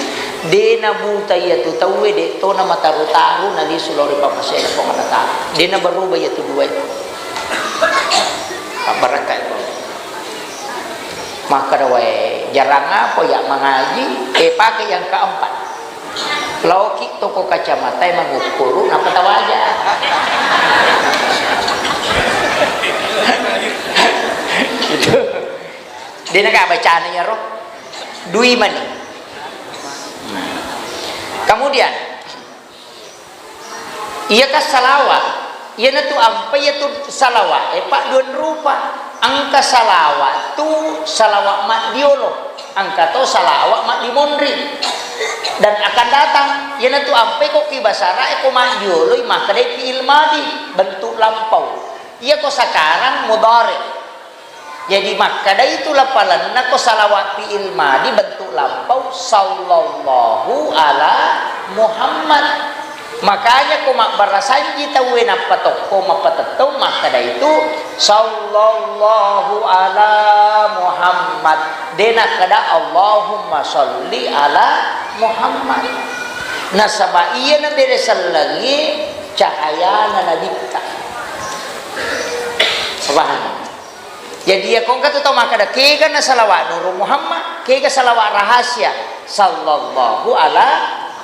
De nabuta iyatu tauwe, de tona mataru-taru nalisu lao ri pammasena Puang Allah Ta'ala. De nabaruba iyatu duae. Abbarakkai. Makkeda wae, jarang apa ya mangaji, eh, pake yang keempat. Laoki toko kacamatae mangukkuru, nappa tawaja. Gitu. De naga bacana iyaro. Dui mani. Kemudian, iyaka salawa, iyanatu ampai iyatu salawa, eh, padduan rupa. Engka salawa tu salawa maddiolo, engka to salawa maddimonri. Dan akan datang, iyanatu ampai ko ki basara, eh, ko maddioloi makkedai fi'il madi, bentuk lampau. Iyako sakarang mudhari. Jadi, makkeda itu lapalenna ko salawat fi'il madi bentuk lampau, sallallahu ala Muhammad. Makanya ko mabbarasanji tauwe nappa tokko mappatettong makkeda itu, sallallahu ala Muhammad. De nakkeda, Allahumma salli ala Muhammad. Nasaba iyana bere sellengi cahayana nabitta. Paham? Jadi, iya ko engka tu tau makkeda, kega na salawat Nurul Muhammad, kega salawat rahasia, sallallahu ala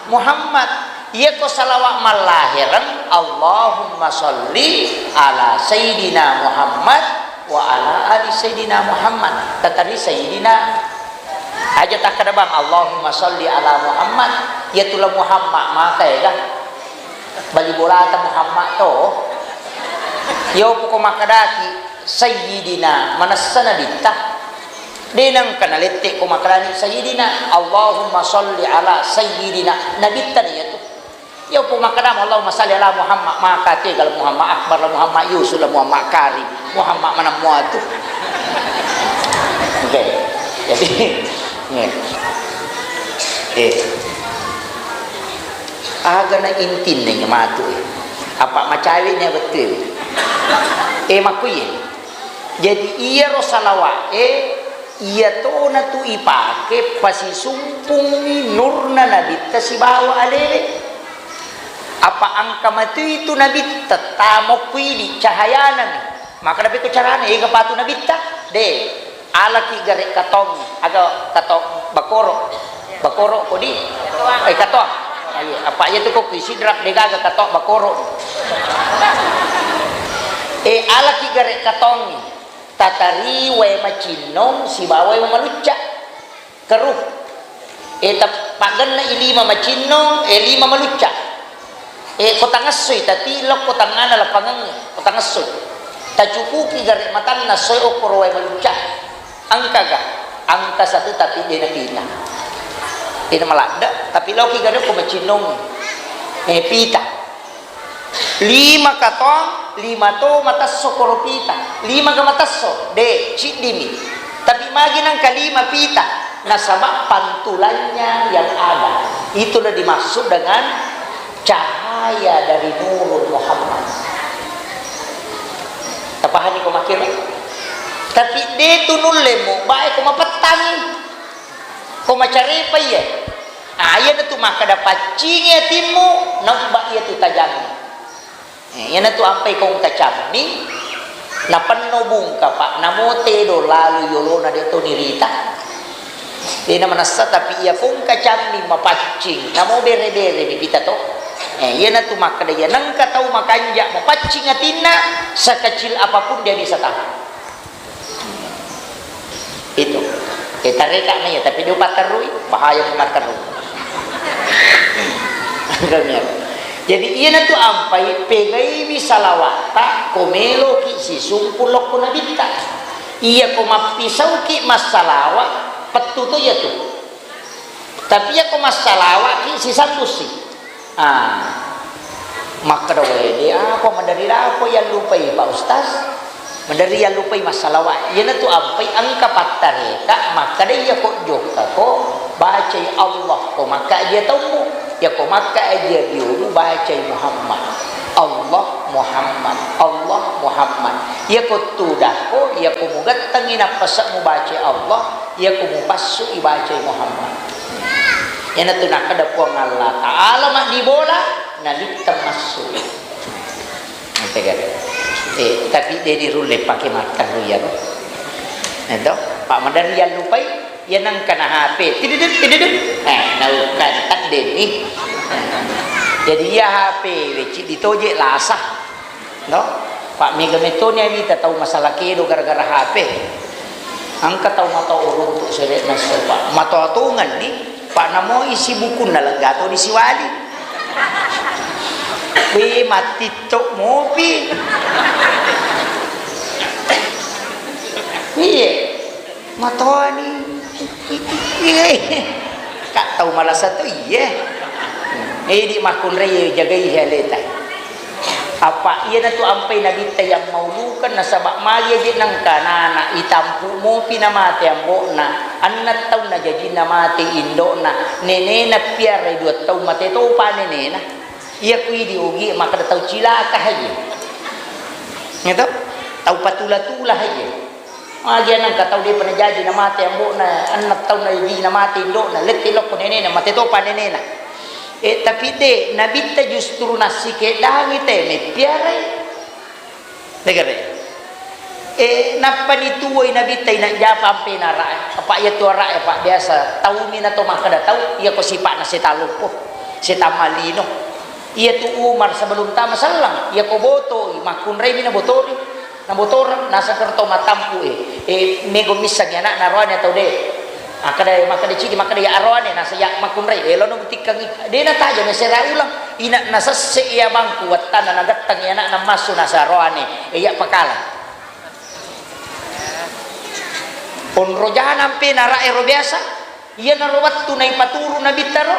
Muhammad. Iya ko salawat mallahireng, Allahumma salli ala Sayyidina Muhammad wa ala ali Sayyidina Muhammad. Tatari Sayyidina Aja takkeda bang, "Allahumma sholli ala Muhammad." Iya tu la Muhammad maka ega. Bali bolata Muhammad to. Iya poko makkadaki Sayyidina, manessa Nabitta. De nengka nalette ko makkadani Sayyidina. Allahumma sholli ala Sayyidina. Nabitta ni iya tu. Iya poko makkadama, "Allahumma shalli ala Muhammad," maka tega la Muhammad Akbar, la Muhammad Yusuf, la Muhammad Karim, Muhammad maneng mua tu. Oke. Jadi, iya. Eh. Aga na intinna iya matu, eh. Apa macawe ni betul. Eh, makkuye. Jadi, iyaro salawat, eh, Iya tona tu ipake pasisumpungngi nurna Nabitta sibawa alewe. Apa engka matui tu Nabitta tamo ku idi cahayanami. Makkeda pekko carana, ega patu Nabitta? De, alaki gare katong, aga katong bakoro. Bakoro kodi? Eh, katoang. Ayo, apa iya tu ko ku Sidrap degaga katoang bakoro. Eh, alaki gare katong. Tatari wae macinnong sibawa wae malucca. Keruh. E, ta-, paggenna i lima macinnong, e, lima malucca. E, ko tangessoi, tati lokko tangngana lapangengnge, ko tangessoi. Tacukuki gare matanna soe okkoro wae malucca. Engkaga? Engka satu tapi dena pita. Dena maladde, tapi loki gare ko macinnong. E, pita. Lima katong, lima to matesso koro pita. Lima ga matesso? De, ciddimi. Tapi magi nangka lima pita? Nasaba pantulannya yang ada. Itulah dimaksud dengan cahaya dari Nurul Muhammad. Tapahani ko makkeda? Tapi de tu nulle mu bae ko mapettangi. Ko macarepa iya. Ah, iyanatu makkeda paccingi atimmu, naubba iyatu tajangnge. Eh, iyanatu ampai ko engka cammi, napenno bungka, Pak, namo tedo lalu yolona de to nirita. Dena manessa, tapi iya ko engka cammi mapaccing, namo bere-bere mi pita to. Eh, iyanatu makkeda iya nengka tau makanja mapaccing atinna, sekecil apapun dia bisa tahan. Itu. Eh, tareka na iya, tapi dia patterui, bahaya ko matteru. Jadi, iyanatu ampai pegaiwi salawatta ko meloki sisumpung lokko Nabitta. Iya ko mappisauki massalawa, pettu to iyatu. Tapi iya ko massalawaki sisambussi. Ah, makkeda, "Wede, apa maderri lako yallupai, Pak Ustaz? Maderri yallupai massalawa." Iyanatu ampai engka pattareka, makkeda, "Iya ko jokkako, bacai Allah, ko makka ajia taummu. Iya ko makka ajia biomu, bacai Muhammad. Allah Muhammad, Allah Muhammad." Iya ko tudakko, iya ko mugettengi nappase'mu bacai Allah, iya ko mupassu ibacai Muhammad. Iyanatu nakkeda Puang Allah Ta'ala, maddibola, Nabitta massu. Ngerti kan? Eh, tapi de dirulle pake matteru iyaro. Eto, Pak, maderri yallupai, iya nengka na H P, tididit, tididit. Eh, naukkan, taddenni. Jadi iya H P, wecci ditoje lasa. No? Pak, mega metoni awita tau masalah kedo gara-gara H P. Engka tau matau uruntu sere'na esso, Pak. Matau atongenni, Pak, namo isi bukunna lega to disiwali. Wih, mati tok mopi. Iye. Matoani. Iye. Ka tau malasa tu iye. Idi makkunrai jagai aleta. Apa iyanatu ampai Nabitta yang maulukeng, nasaba magi aje nengka nana itampu mopi namate ambo'na, annang taunna jajinna mate indo'na, nenena piarai dua taung mate topa nenena. Iya ku idi ogi makkeda tau cilaka haji. Gitu? Tau patula-tula haji. Magi nengka tau depa najaji namate ambo'na, annang taung najaji namate indo'na, lette lokko nenena, mate topa nenena. Eh, tapi de, Nabitta justru nassikeddangi te meppiarai. Degare. Eh, nappani tuwoi Nabitta inang japa ampe nara'e. Apa iya tu ara'e, Pak, biasa taumi na to makkeda tau, iya ko sipa'na setang loppo, setang malino. Iya tu Umar sebelum tama selleng, iya ko botoi, makkunraimi na botori. Nabotoreng, nasakero tau matampu e. E, mego missengngi ana'na roane atau de? Makkeda, makkeda cidi, makkeda iya aroane, nasa iya makkunrai, elono butikkangi. De natajang nasera uleng. Ina nasesse iya bangku, wattanna nagettang iya anakna massu nasa aroane, iya pakala. Onro jana ampe nara ero biasa. Iyanaro wettu naipaturu Nabitta ro,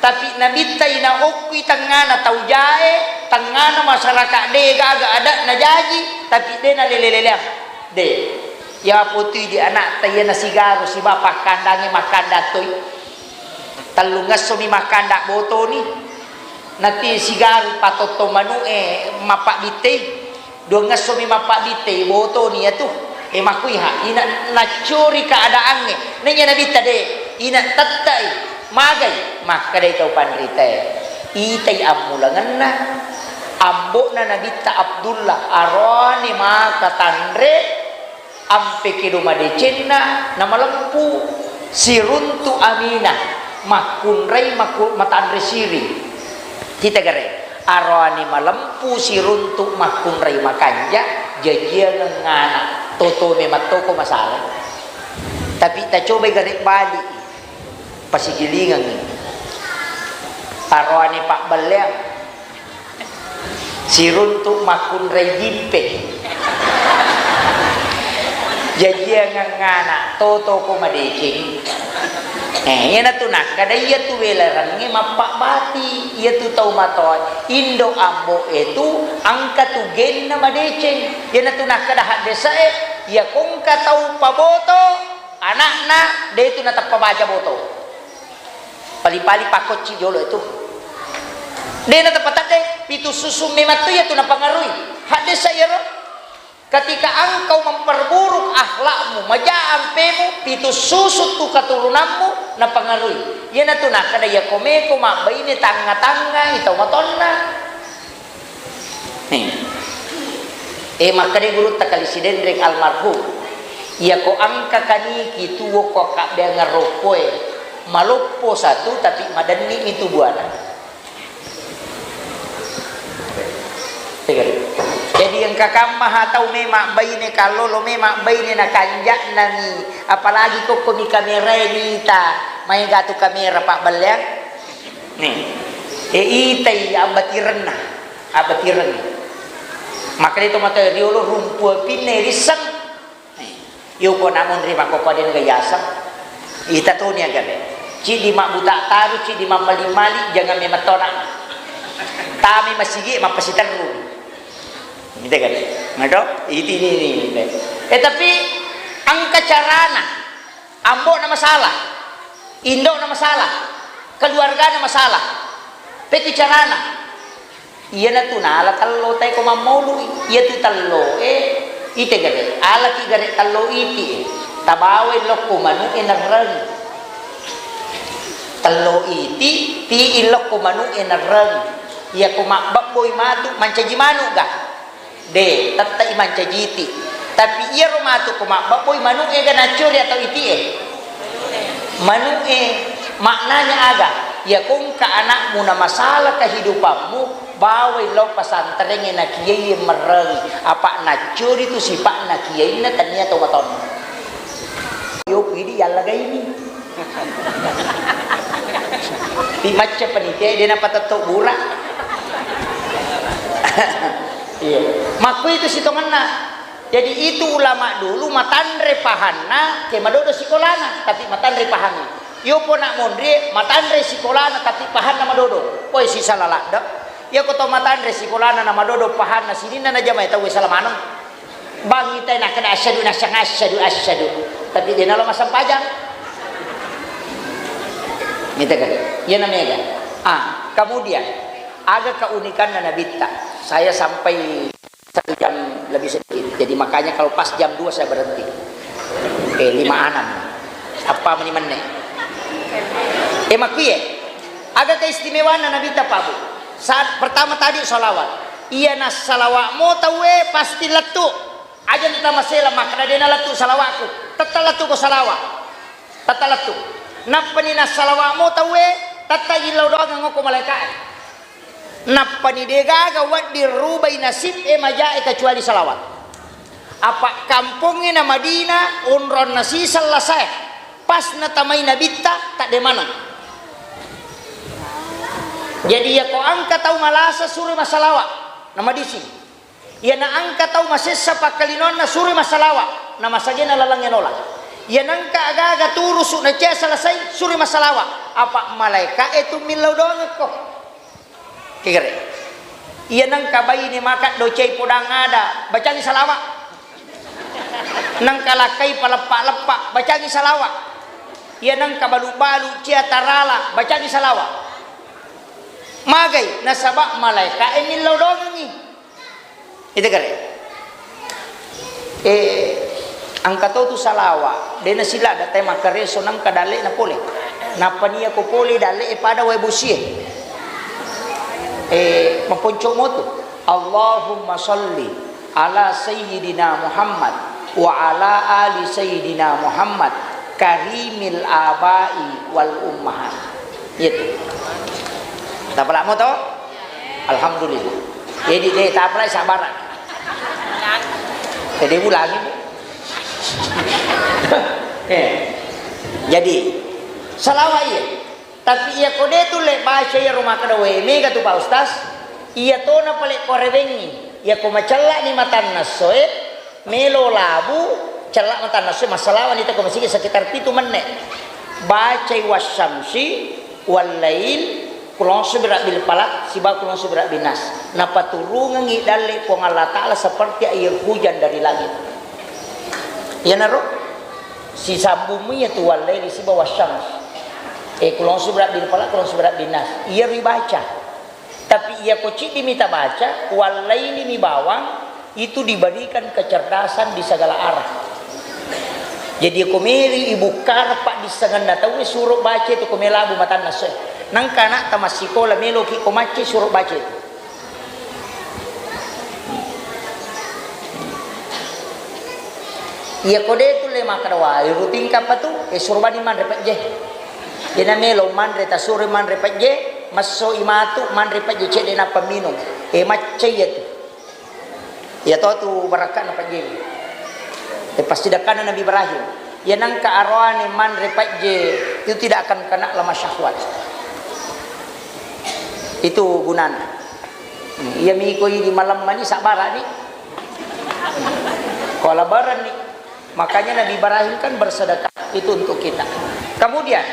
tapi Nabitta inaokkui tengngana tau jae, tengngana masyarakat de gaga adatna jaji, tapi de nalele-leleang. De. Iya potui di anakta iya nasigaru siba pakkandangi makkanda toi. Tellungessomi makkanda botoni. Nati sigaru patotto manu'e mappabbittei. Duangessomi mappabbittei, botoni iyatu. E, makkuiha, ina naccori keadaangnge. Naiya Nabitta de, ina tette'i, magai, makkedai tau panritae. Itai ammulangenna, ambo'na Nabitta Abdullah, aroane maka tanre, ampe kedo madecenna, namalempu, siruntu Aminah, makkunrai makku-, matanre siri. Kita gare, aroane malempu siruntu makkunrai makanja, jajiangeng ana, toto memettoko masalah. Tapi tacobai gare bali, pasigilingengi. Aroane pabbelleang, siruntu makkunrai jimpe. Jajiangeng ana, toto ko madeceng. Eh, iyanatu nakkeda iyatu welarengnge mappabbati, iyatu tau matoa, indo ambo e tu engka tu genna madeceng. Iyanatu nakkeda haddesae, iya kongka tau paboto anakna, de tu nateppa baca boto. Pali-pali pakkocci jolo itu. De nateppa tedde, pitu susu memattu iyatu napangarui. Haddesa iyaro. Ketika engkau memperburuk akhlakmu, maja ampemu, pitu susu tu keturunanmu napangarui. Iyanatu nakkeda iya komeko mabbaine tangnga-tangnga i tau matonna. Nih. Eh, makkeda gurutta Kali Sidenreng almarhum, iyako engka kaniki tuo ko akkabbeangeng roppoe, maloppo satu tapi madenni mi tu buana. Jadi engka kamma ha tau memang baine kallolo, memang baine na kanja'na mi, apalagi kokko mi kamerae nita, maega tu kamera pabbelleang. Nih. Eh, itai abbatirenna. Abbatireng. Makkeda to mata riolo rumpu apinna risseng. Eh, yoko namun ri makkokko adenna ga yaseng. Ita toni aga de. Ciddi mabbuta taru, ciddi mammali-mali, jangan memetto anakna. Tami masigi mappasiterru. Gitu kan. Mado, iti ini, ini, ini. Eh, tapi engka carana. Ambo'na masalah, indo'na masalah, keluargana masalah. Peki carana? Iyanatu nala tello tae ko mammaului. Iyatu tello e, ite gare, alaki gare tello iti e. Tabawai lokko manu e nerreng. Tello iti, pi lokko manu e nerreng. Iyako mabbebboi matu mancaji manu ga? De, tette'i mancajiti. Tapi iyaro matu ko mabbabboi manu'e ga naccori atau iti'e? Manu'e. Maknanya aga? Iya kongka anakmu na masalah kehidupanmu, bawai lao pasantarengnge nakiyaie merreng, apa naccori tu sipa'na kiyainna tania tau matonna. Yoku idi yallagaini. Pi macca panitia de napatetto bura. Iya. Makkuitu sitongenna. Jadi itu ulama dulu matanre pahanna ke madodo sikolana, tapi matanre pahanna. Yopo nak monrie matanre sikolana tapi pahanna madodo. Poi sisala ladde. Yako to matanre sikolana na madodo pahanna sininna najamai tau sala maneng. Bangi te nakkeda asyhadu nasyang asyhadu asyhadu. Tapi de nalo massempajang. Gitu kan? Iya namanya kan? Ah, kemudian aga keunikanna Nabitta. Saya sampai satu jam lebih sedikit. Jadi makanya kalau pas jam dua saya berhenti. Eh, lima enam. Apa meni menne? Eh, makkuye. Aga keistimewaanna Nabitta, Pak Bu? Saat pertama tadi salawat. Iya nassalawat mo tauwe pasti lettu. Aja tamassela makkeda de nalettu salawatku. Tetta lettu ko salawat. Tetta lettu. Nappani nassalawat mo tauwe, tetta illau doang ngoko malaika'e. Nappani de gaga wedding rubai nasib e majae kecuali salawat. Apa kampongnge na Madinah onronna siseng lasae. Pas natamai nabitta, tadde maneng. Jadi, iyako engka tau malasa, suroi massalawa, namadising. Iyana engka tau masessa pakkalinoanna, suroi massalawa, namasagena lalengnge nola. Iyana engka aga-aga turusu nacia selesai, suroi massalawa. Apa malaeka'e tu millau doangekko. Kegere. Iyana engka baine maka docai podang ada, bacangi salawa. Nangka lakkai paleppa-leppa, bacangi salawa. Iyana engka balu-balu cia tarala, bacangi salawa. Magai, nasaba malaeka'e millau doangengngi. Itu kare. Eh, engka to tu salawa, de nasilada te makkareso nangka dalle'na pole. Nappa nia ko pole dalle'e pada wae bosie. Eh, maponco motu. Allahumma salli ala sayyidina Muhammad wa ala ali sayyidina Muhammad karimil abai wal ummahat. Iya tu. Tapalamo to? Alhamdulillah. Jadi de tapalai sabaran. Jadi ulangi. Eh. Jadi salawa iya. Tapi iyako de tulle baca iyaro makkeda, "We, mega tu, Pak Ustaz." Iya tona pale korewengngi. Iyako macella'ni matanna essoe, melo labu, cella matanna essoe, massalawani te ko masigi sekitar pitu menne. Bacai wasyamsi, wallail, kulonsu birabbil falaq, sibawa kulonsu birabbin nas. Napaturungengngi dalle Puang Allah Ta'ala seperti air hujan dari langit. Iyanaro sisambung iya tu wallaili sibawa wasyams. Eh, kulonsu birabbil falaq, kulonsu birabbin nas. Iyaro ibaca. Tapi iyako ciddi mita baca, wallaili mi bawang, itu diberikan kecerdasan di segala arah. Jadi, ko meri ibukkara paddissengenna tauwe, suro baca itu ko melabu matanna essoe. Nangka anakta massikola meloki ko macce, suro baca itu. Iyako de tulle makkeda, "Wah, iru tingkappa tu, eh, suro bani manre pejje." Dena melo manre, tasuro manre pejje, masso imatu manre pejje cedde nappa minung. Eh, macca iya tu. Iya to tu barakka'na pejje. Eh, pasti dakkanna Nabi Ibrahim. Iya nangka aroane manre pejje, itu tidak akan kena lemah syahwat. Itu gunana. Iya mi ko idi malemmani, sabbarani. Ko labaranni. Makanya Nabi Ibrahim kan bersedekah. Itu untuk kita. Kemudian,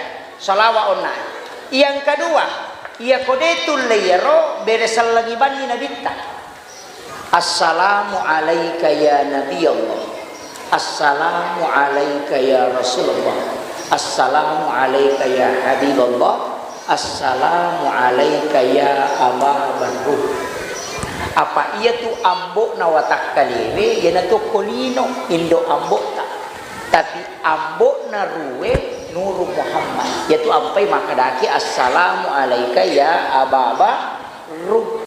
salawa onna. Yang kedua, iya ko de tulle iyaro bere sellengi banni nabitta. Assalamu alaika ya Nabi Allah. Assalamu alaika ya Rasulullah. Assalamu alaika ya Habiballah. Assalamu alaika ya Aba Barruh. Apa iya tu ambo'na watakkalewe, iyanatu ko lino, indo ambo'ta. Tapi ambo'na ruwe Nuru Muhammad. Iyatu ampai makkedaki, "Assalamu alaika ya Aba Barruh."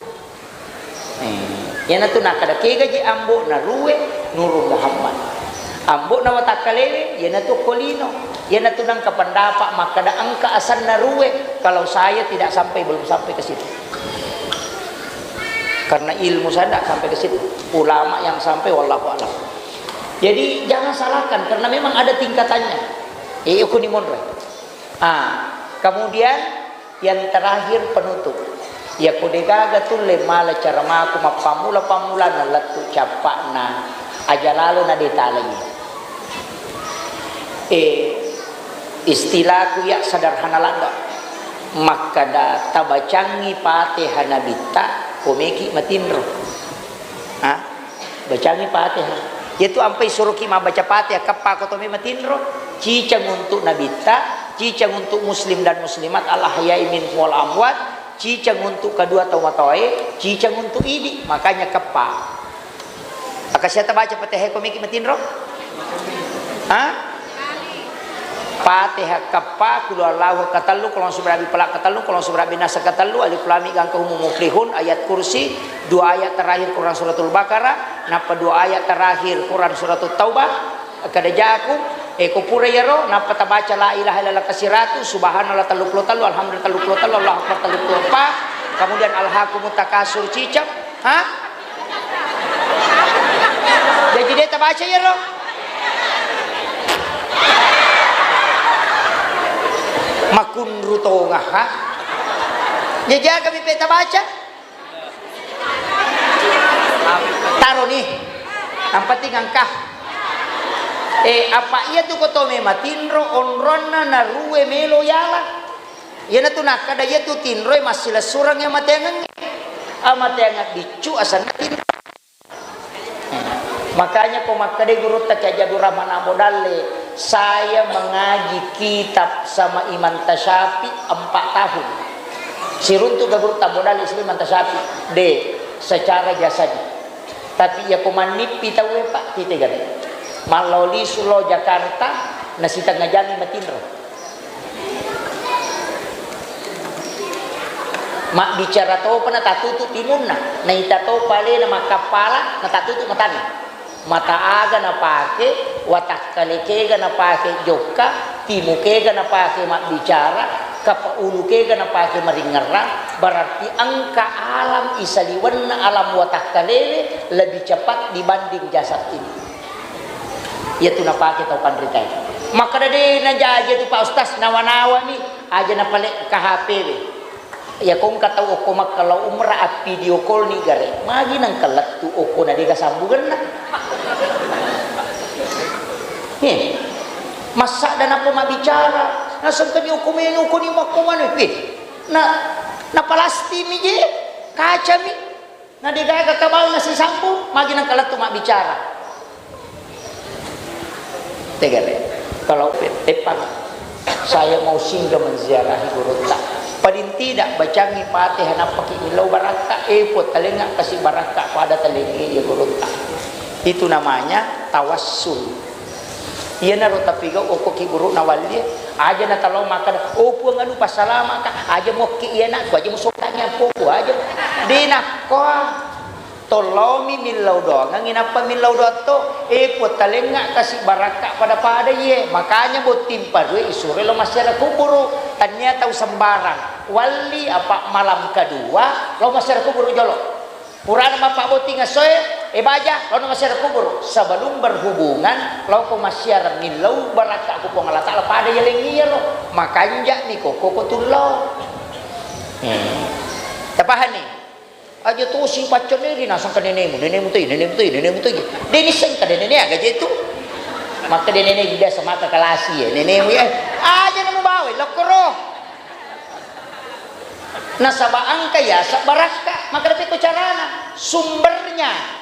Eh, iyanatu nakkeda, kegaji ambo'na ruwe Nuru Muhammad. Ambo'na watakkalewe, iyanatu ko lino. Iyanatu nengka pendapat makkeda engka asenna ruwe, kalau saya tidak sampai, belum sampai ke situ. Karena ilmu saya tidak sampai ke situ. Ulama yang sampai, wallahu a'lam. Jadi jangan salahkan, karena memang ada tingkatannya. Eh, ukuni monro. Ah, kemudian yang terakhir, penutup. Iya ko degaga tulle mala caramaku mappammula-pammulana lettu cappa'na aja lalo na de talai. Eh, istilahku iya sederhana ladde. Makkeda tabacangngi Fatihah nabitta, ko meki matinro. Ha? Bacangi Fatihah. Iyatu ampai suroki mabbaca Fatihah, keppa ko to me matinro, ciceng untuk nabitta, ciceng untuk muslim dan muslimat, al ahya'i minhum wal amwat, ciceng untuk kedua tau matoae, ciceng untuk idi, makanya keppa. Aka siata baca Fatihah ko meki matinro? Ha? Fatihah keppa, Qul huwallahu katellu, Qul a'udzu birabbil falaq katellu, Qul a'udzu birabbin nas katellu, Alif Lam Mim gangka humul muflihun, ayat kursi, dua ayat terakhir Quran Suratul Baqarah, nappa dua ayat terakhir Quran Suratul Taubah, kada jaku, eh, ko pura iyaro, nappa tabaca la ilaha illallah kasiratu, subhanallah telluppulo tellu, alhamdulillah telluppulo tellu, Allahu akbar telluppulo eppa, kemudian alhaakumut takasur ciceng, ha? Jaji de tabaca iyaro. Makunru tonga, ha? Jajaga mi peta baca. Taro ni. Yang penting angka. Eh, apa iya tu ko to me matinro onronna na rue melo yala. Iyana tu nakkada iya tu tinroe massilessureng ya mateangengnge. Amateangeng biccu asenna tinro. Makanya ko makkeda gurutta Kiai Haji Abdul Rahman Ambo Dalle, "Saya mengaji kitab sama Imam Tasyafi empat tahun." Siruntu ga gurutta Ambo Dalle sama Imam Tasyafi? De, secara jasadi. Tapi ya ko mannippi tauwe, Pak, kita gare. Malloli sulo Jakarta, na sitengnga jami matinro. Mabbicara topa na tatutu tinunna, naita topa alena makkappala na tatutu matanna. Mata aga napake, watakkale kega napake jokka, timu kega napake mabbicara, kapa ulu kega napake maringerrang, berarti engka alam isaliwenna alam watakkalewe lebih cepat dibanding jasad ini. Iyatu napake tau panritae. Makkeda de najaji tu Pak Ustaz, nawa-nawami aja napale ka H P we. Iya ko engka tau okko Makkah lao umrah, appidio call ni gare. Magi nengka lettu okko na dega sambungenna. He. Massada nappa mabbicara, nasengkani okko menu ko ni makko manu. Weh. Na, na palasti mi je, kaca mi. Na degaga kabaunna sisambung, magi nengka lettu mabbicara. Tegare, kalau pe-, teppang, saya mau singgah menziarahi gurutta. Paling tidak bacangi Fatihah nappaki millau barakka, eh, Puang talengnga kasi barakka pada talengnge ya gurutta. Itu namanya tawassul. Iyanaro tapigau okko ki guru nawallie, aja natalao makkeda, "Oh Puang, anu passalamaka, aja mokki iyanakku, aja musokkangi ampoku, aja." De nakkoa. Tollaomi millau doangengngi nappa millau doatto, eh, Puang talengnga kasi barakka pada-pada iye. Makanya botting parue isuro lo massiara kuburu. Tania tau sembarang. Walli apa malam kedua lo massiara kuburu jolo. Purana mappabbotting essoe, eh, baja, laono massiara kuburu. Sebelum berhubungan, laoko massiara millau barakka ku Puang Allah Taala pada yaleng iyaro. Makanja mi kokko ko tullo. Hmm. Tapahani? Aja tosi paccenneri nasangka nenemu, nenemu toi, nenemu toi, nenemu toi. De nisseng kada nene aga je tu. Makkeda nene biasa maka kalasi ya, nenemu ya. Aja nemu bawa, lokkoro. Nasaba engka yaseng barakka, makkeda pekko carana, sumbernya.